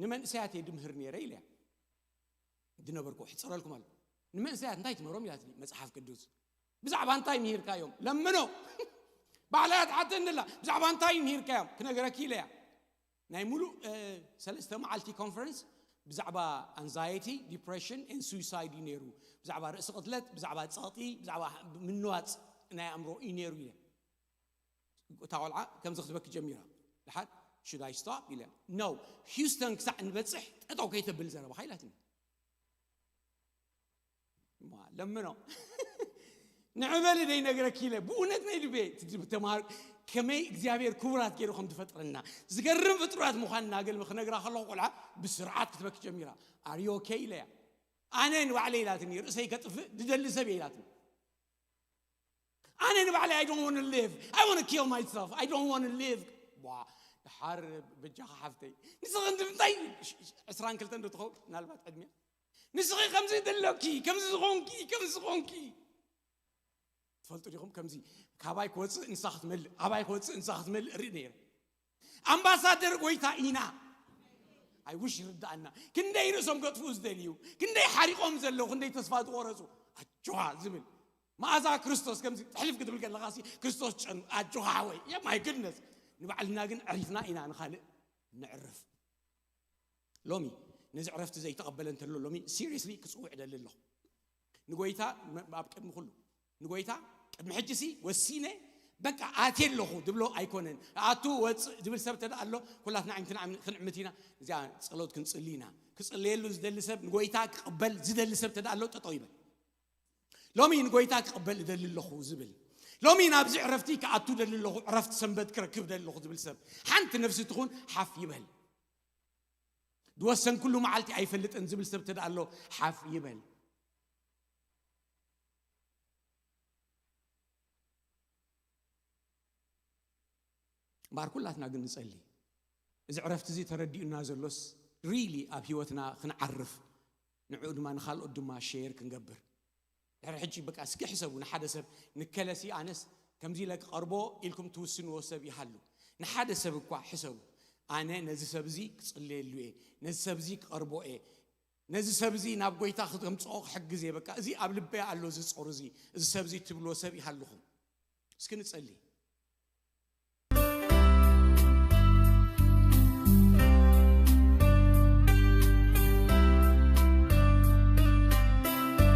ንመንእሰያት እየ ድምህር ነይረ ኢለያ። ዝነበርኩ ሕፀረልኩም ኣሎ። ንመንእሰያት እንታይ ትምህሮም ኢላትኒ። መፅሓፍ ቅዱስ። ብዛዕባ እንታይ ምሂርካዮም? ለምኖ። ባዕላ እያ ትሓተኒ ኣላ። ብዛዕባ እንታይ ምሂርካዮም ክነግረኪ ኢለያ። ናይ ሙሉእ ሰለስተ መዓልቲ ኮንፈረንስ ብዛዕባ ኣንዛይቲ፣ ዲፕሬሽን ን ሱሳይድ እዩ ነይሩ። ብዛዕባ ርእሲ ቅትለት፣ ብዛዕባ ፀቕጢ፣ ብዛዕባ ምንዋፅ ናይ ኣእምሮ እዩ ነይሩ ኢለ። እታ ቆልዓ ከምዚ ክትበኪ ጀሚራ። ድሓር should I stop ኢለ። No, ሂውስተን ክሳዕ ንበፅሕ ጠጠው ከይተብል ዘረባኻ ኢላትኒ። ለምኖ። ንዕበሊ ደይ ነግረኪ ኢለ ብእውነት ናይ ልቤ ተማር። ከመይ እግዚኣብሔር ክቡራት ገይሩ ከም ዝፈጥረና፣ ዝገርም ፍጥራት ምዃንና ገልሚ ክነግራ ከለኹ ቆልዓ ብስርዓት ክትበኪ ጀሚራ። ኣር ዩ ኦኬ ኢለያ። ኣነ ንባዕለ ኢላትኒ፣ ርእሰይ ከጥፍእ ድደሊ ሰብ እየ ኢላትኒ። ኣነ ንባዕለይ I don't want to live, I want to kill myself, I don't want to live። ቧ፣ ድሓር በጃኻ ሓፍተይ፣ ንስኺ ንምንታይ ዕስራን ክልተን ዶ ትኸውን ምናልባት ዕድሜ? ንስኺ ከምዚ ዘለኪ፣ ከምዚ ዝኾንኪ፣ ከምዚ ዝኾንኪ ትፈልጡ ዲኹም? ከምዚ ካባይ ክወፅእ ንሳ ክትመልእ፣ ኣባይ ክወፅእ ንሳ ክትመልእ ርኢ ነይረ። ኣምባሳደር ጎይታ ኢና። I wish ይርዳእና። ክንደይ ርእሶም ከጥፍኡ ዝደልዩ፣ ክንደይ ሓሪቆም ዘለዉ፣ ክንደይ ተስፋ ዝቆረፁ ኣጆኻ ዝብል መኣዛ ክርስቶስ ከምዚ ትሕልፍ ክትብል ከለኻ ሲ ክርስቶስ ጨኑ ኣጆኻ ሓወይ። My goodness። ንባዕልና ግን ዕሪፍና ኢና ንኻልእ ንዕርፍ። ሎሚ ነዚ ዕረፍቲ ዘይተቐበለ እንተሎ ሎሚ ሲሪየስሊ ክፅውዕ ደሊ ኣለኹ። ንጎይታ ኣብ ቅድሚ ኩሉ ንጎይታ ቅድሚ ሕጂ ሲ ወሲነ በቃ ኣትየ ኣለኹ ድብሎ ኣይኮነን። ኣቱ ወፅእ ድብል ሰብ ተደኣ ኣሎ ኩላትና ዓይንትና ክንዕምት ኢና። እዚኣ ፀሎት ክንፅሊ ኢና። ክፅለየሉ ዝደሊ ሰብ ንጎይታ ክቕበል ዝደሊ ሰብ ተደኣ ኣሎ ጠጠው ይበል። ሎሚ ንጎይታ ክቕበል እደሊ ኣለኹ ዝብል፣ ሎሚ ናብዚ ዕረፍቲ ክኣቱ ደሊ ኣለኹ፣ ዕረፍቲ ሰንበት ክረክብ ደሊ ኣለኹ ዝብል ሰብ ሓንቲ ነፍሲ ትኹን ሓፍ ይበል። ዝወሰንኩሉ መዓልቲ ኣይፈልጥን ዝብል ሰብ ተደኣ ኣሎ ሓፍ ይበል። እምበኣር ኩላትና ግን ንጸሊ። እዚ ዕረፍቲ እዚ ተረዲኡና ዘሎስ ሪሊ ኣብ ህይወትና ክንዓርፍ፣ ንዕኡ ድማ ንኻልኦት ድማ ሼር ክንገብር። ድሕሪ ሕጂ በቃ እስኪ ሕሰቡ፣ ንሓደ ሰብ ንከለሲ ኣነስ ከምዚ ኢለ ክቐርቦ ኢልኩም ትውስንዎ ሰብ ይሃሉ። ንሓደ ሰብ እኳ ሕሰቡ፣ ኣነ ነዚ ሰብ እዚ ክጽለየሉ እየ፣ ነዚ ሰብ እዚ ክቐርቦ እየ፣ ነዚ ሰብ እዚ ናብ ጎይታ ክተምጽኦ ክሕግዝ እየ። በቃ እዚ ኣብ ልበይ ኣሎ፣ እዚ ጾር እዚ፣ እዚ ሰብ እዚ ትብልዎ ሰብ ይሃልኹም። እስኪ ንጸሊ።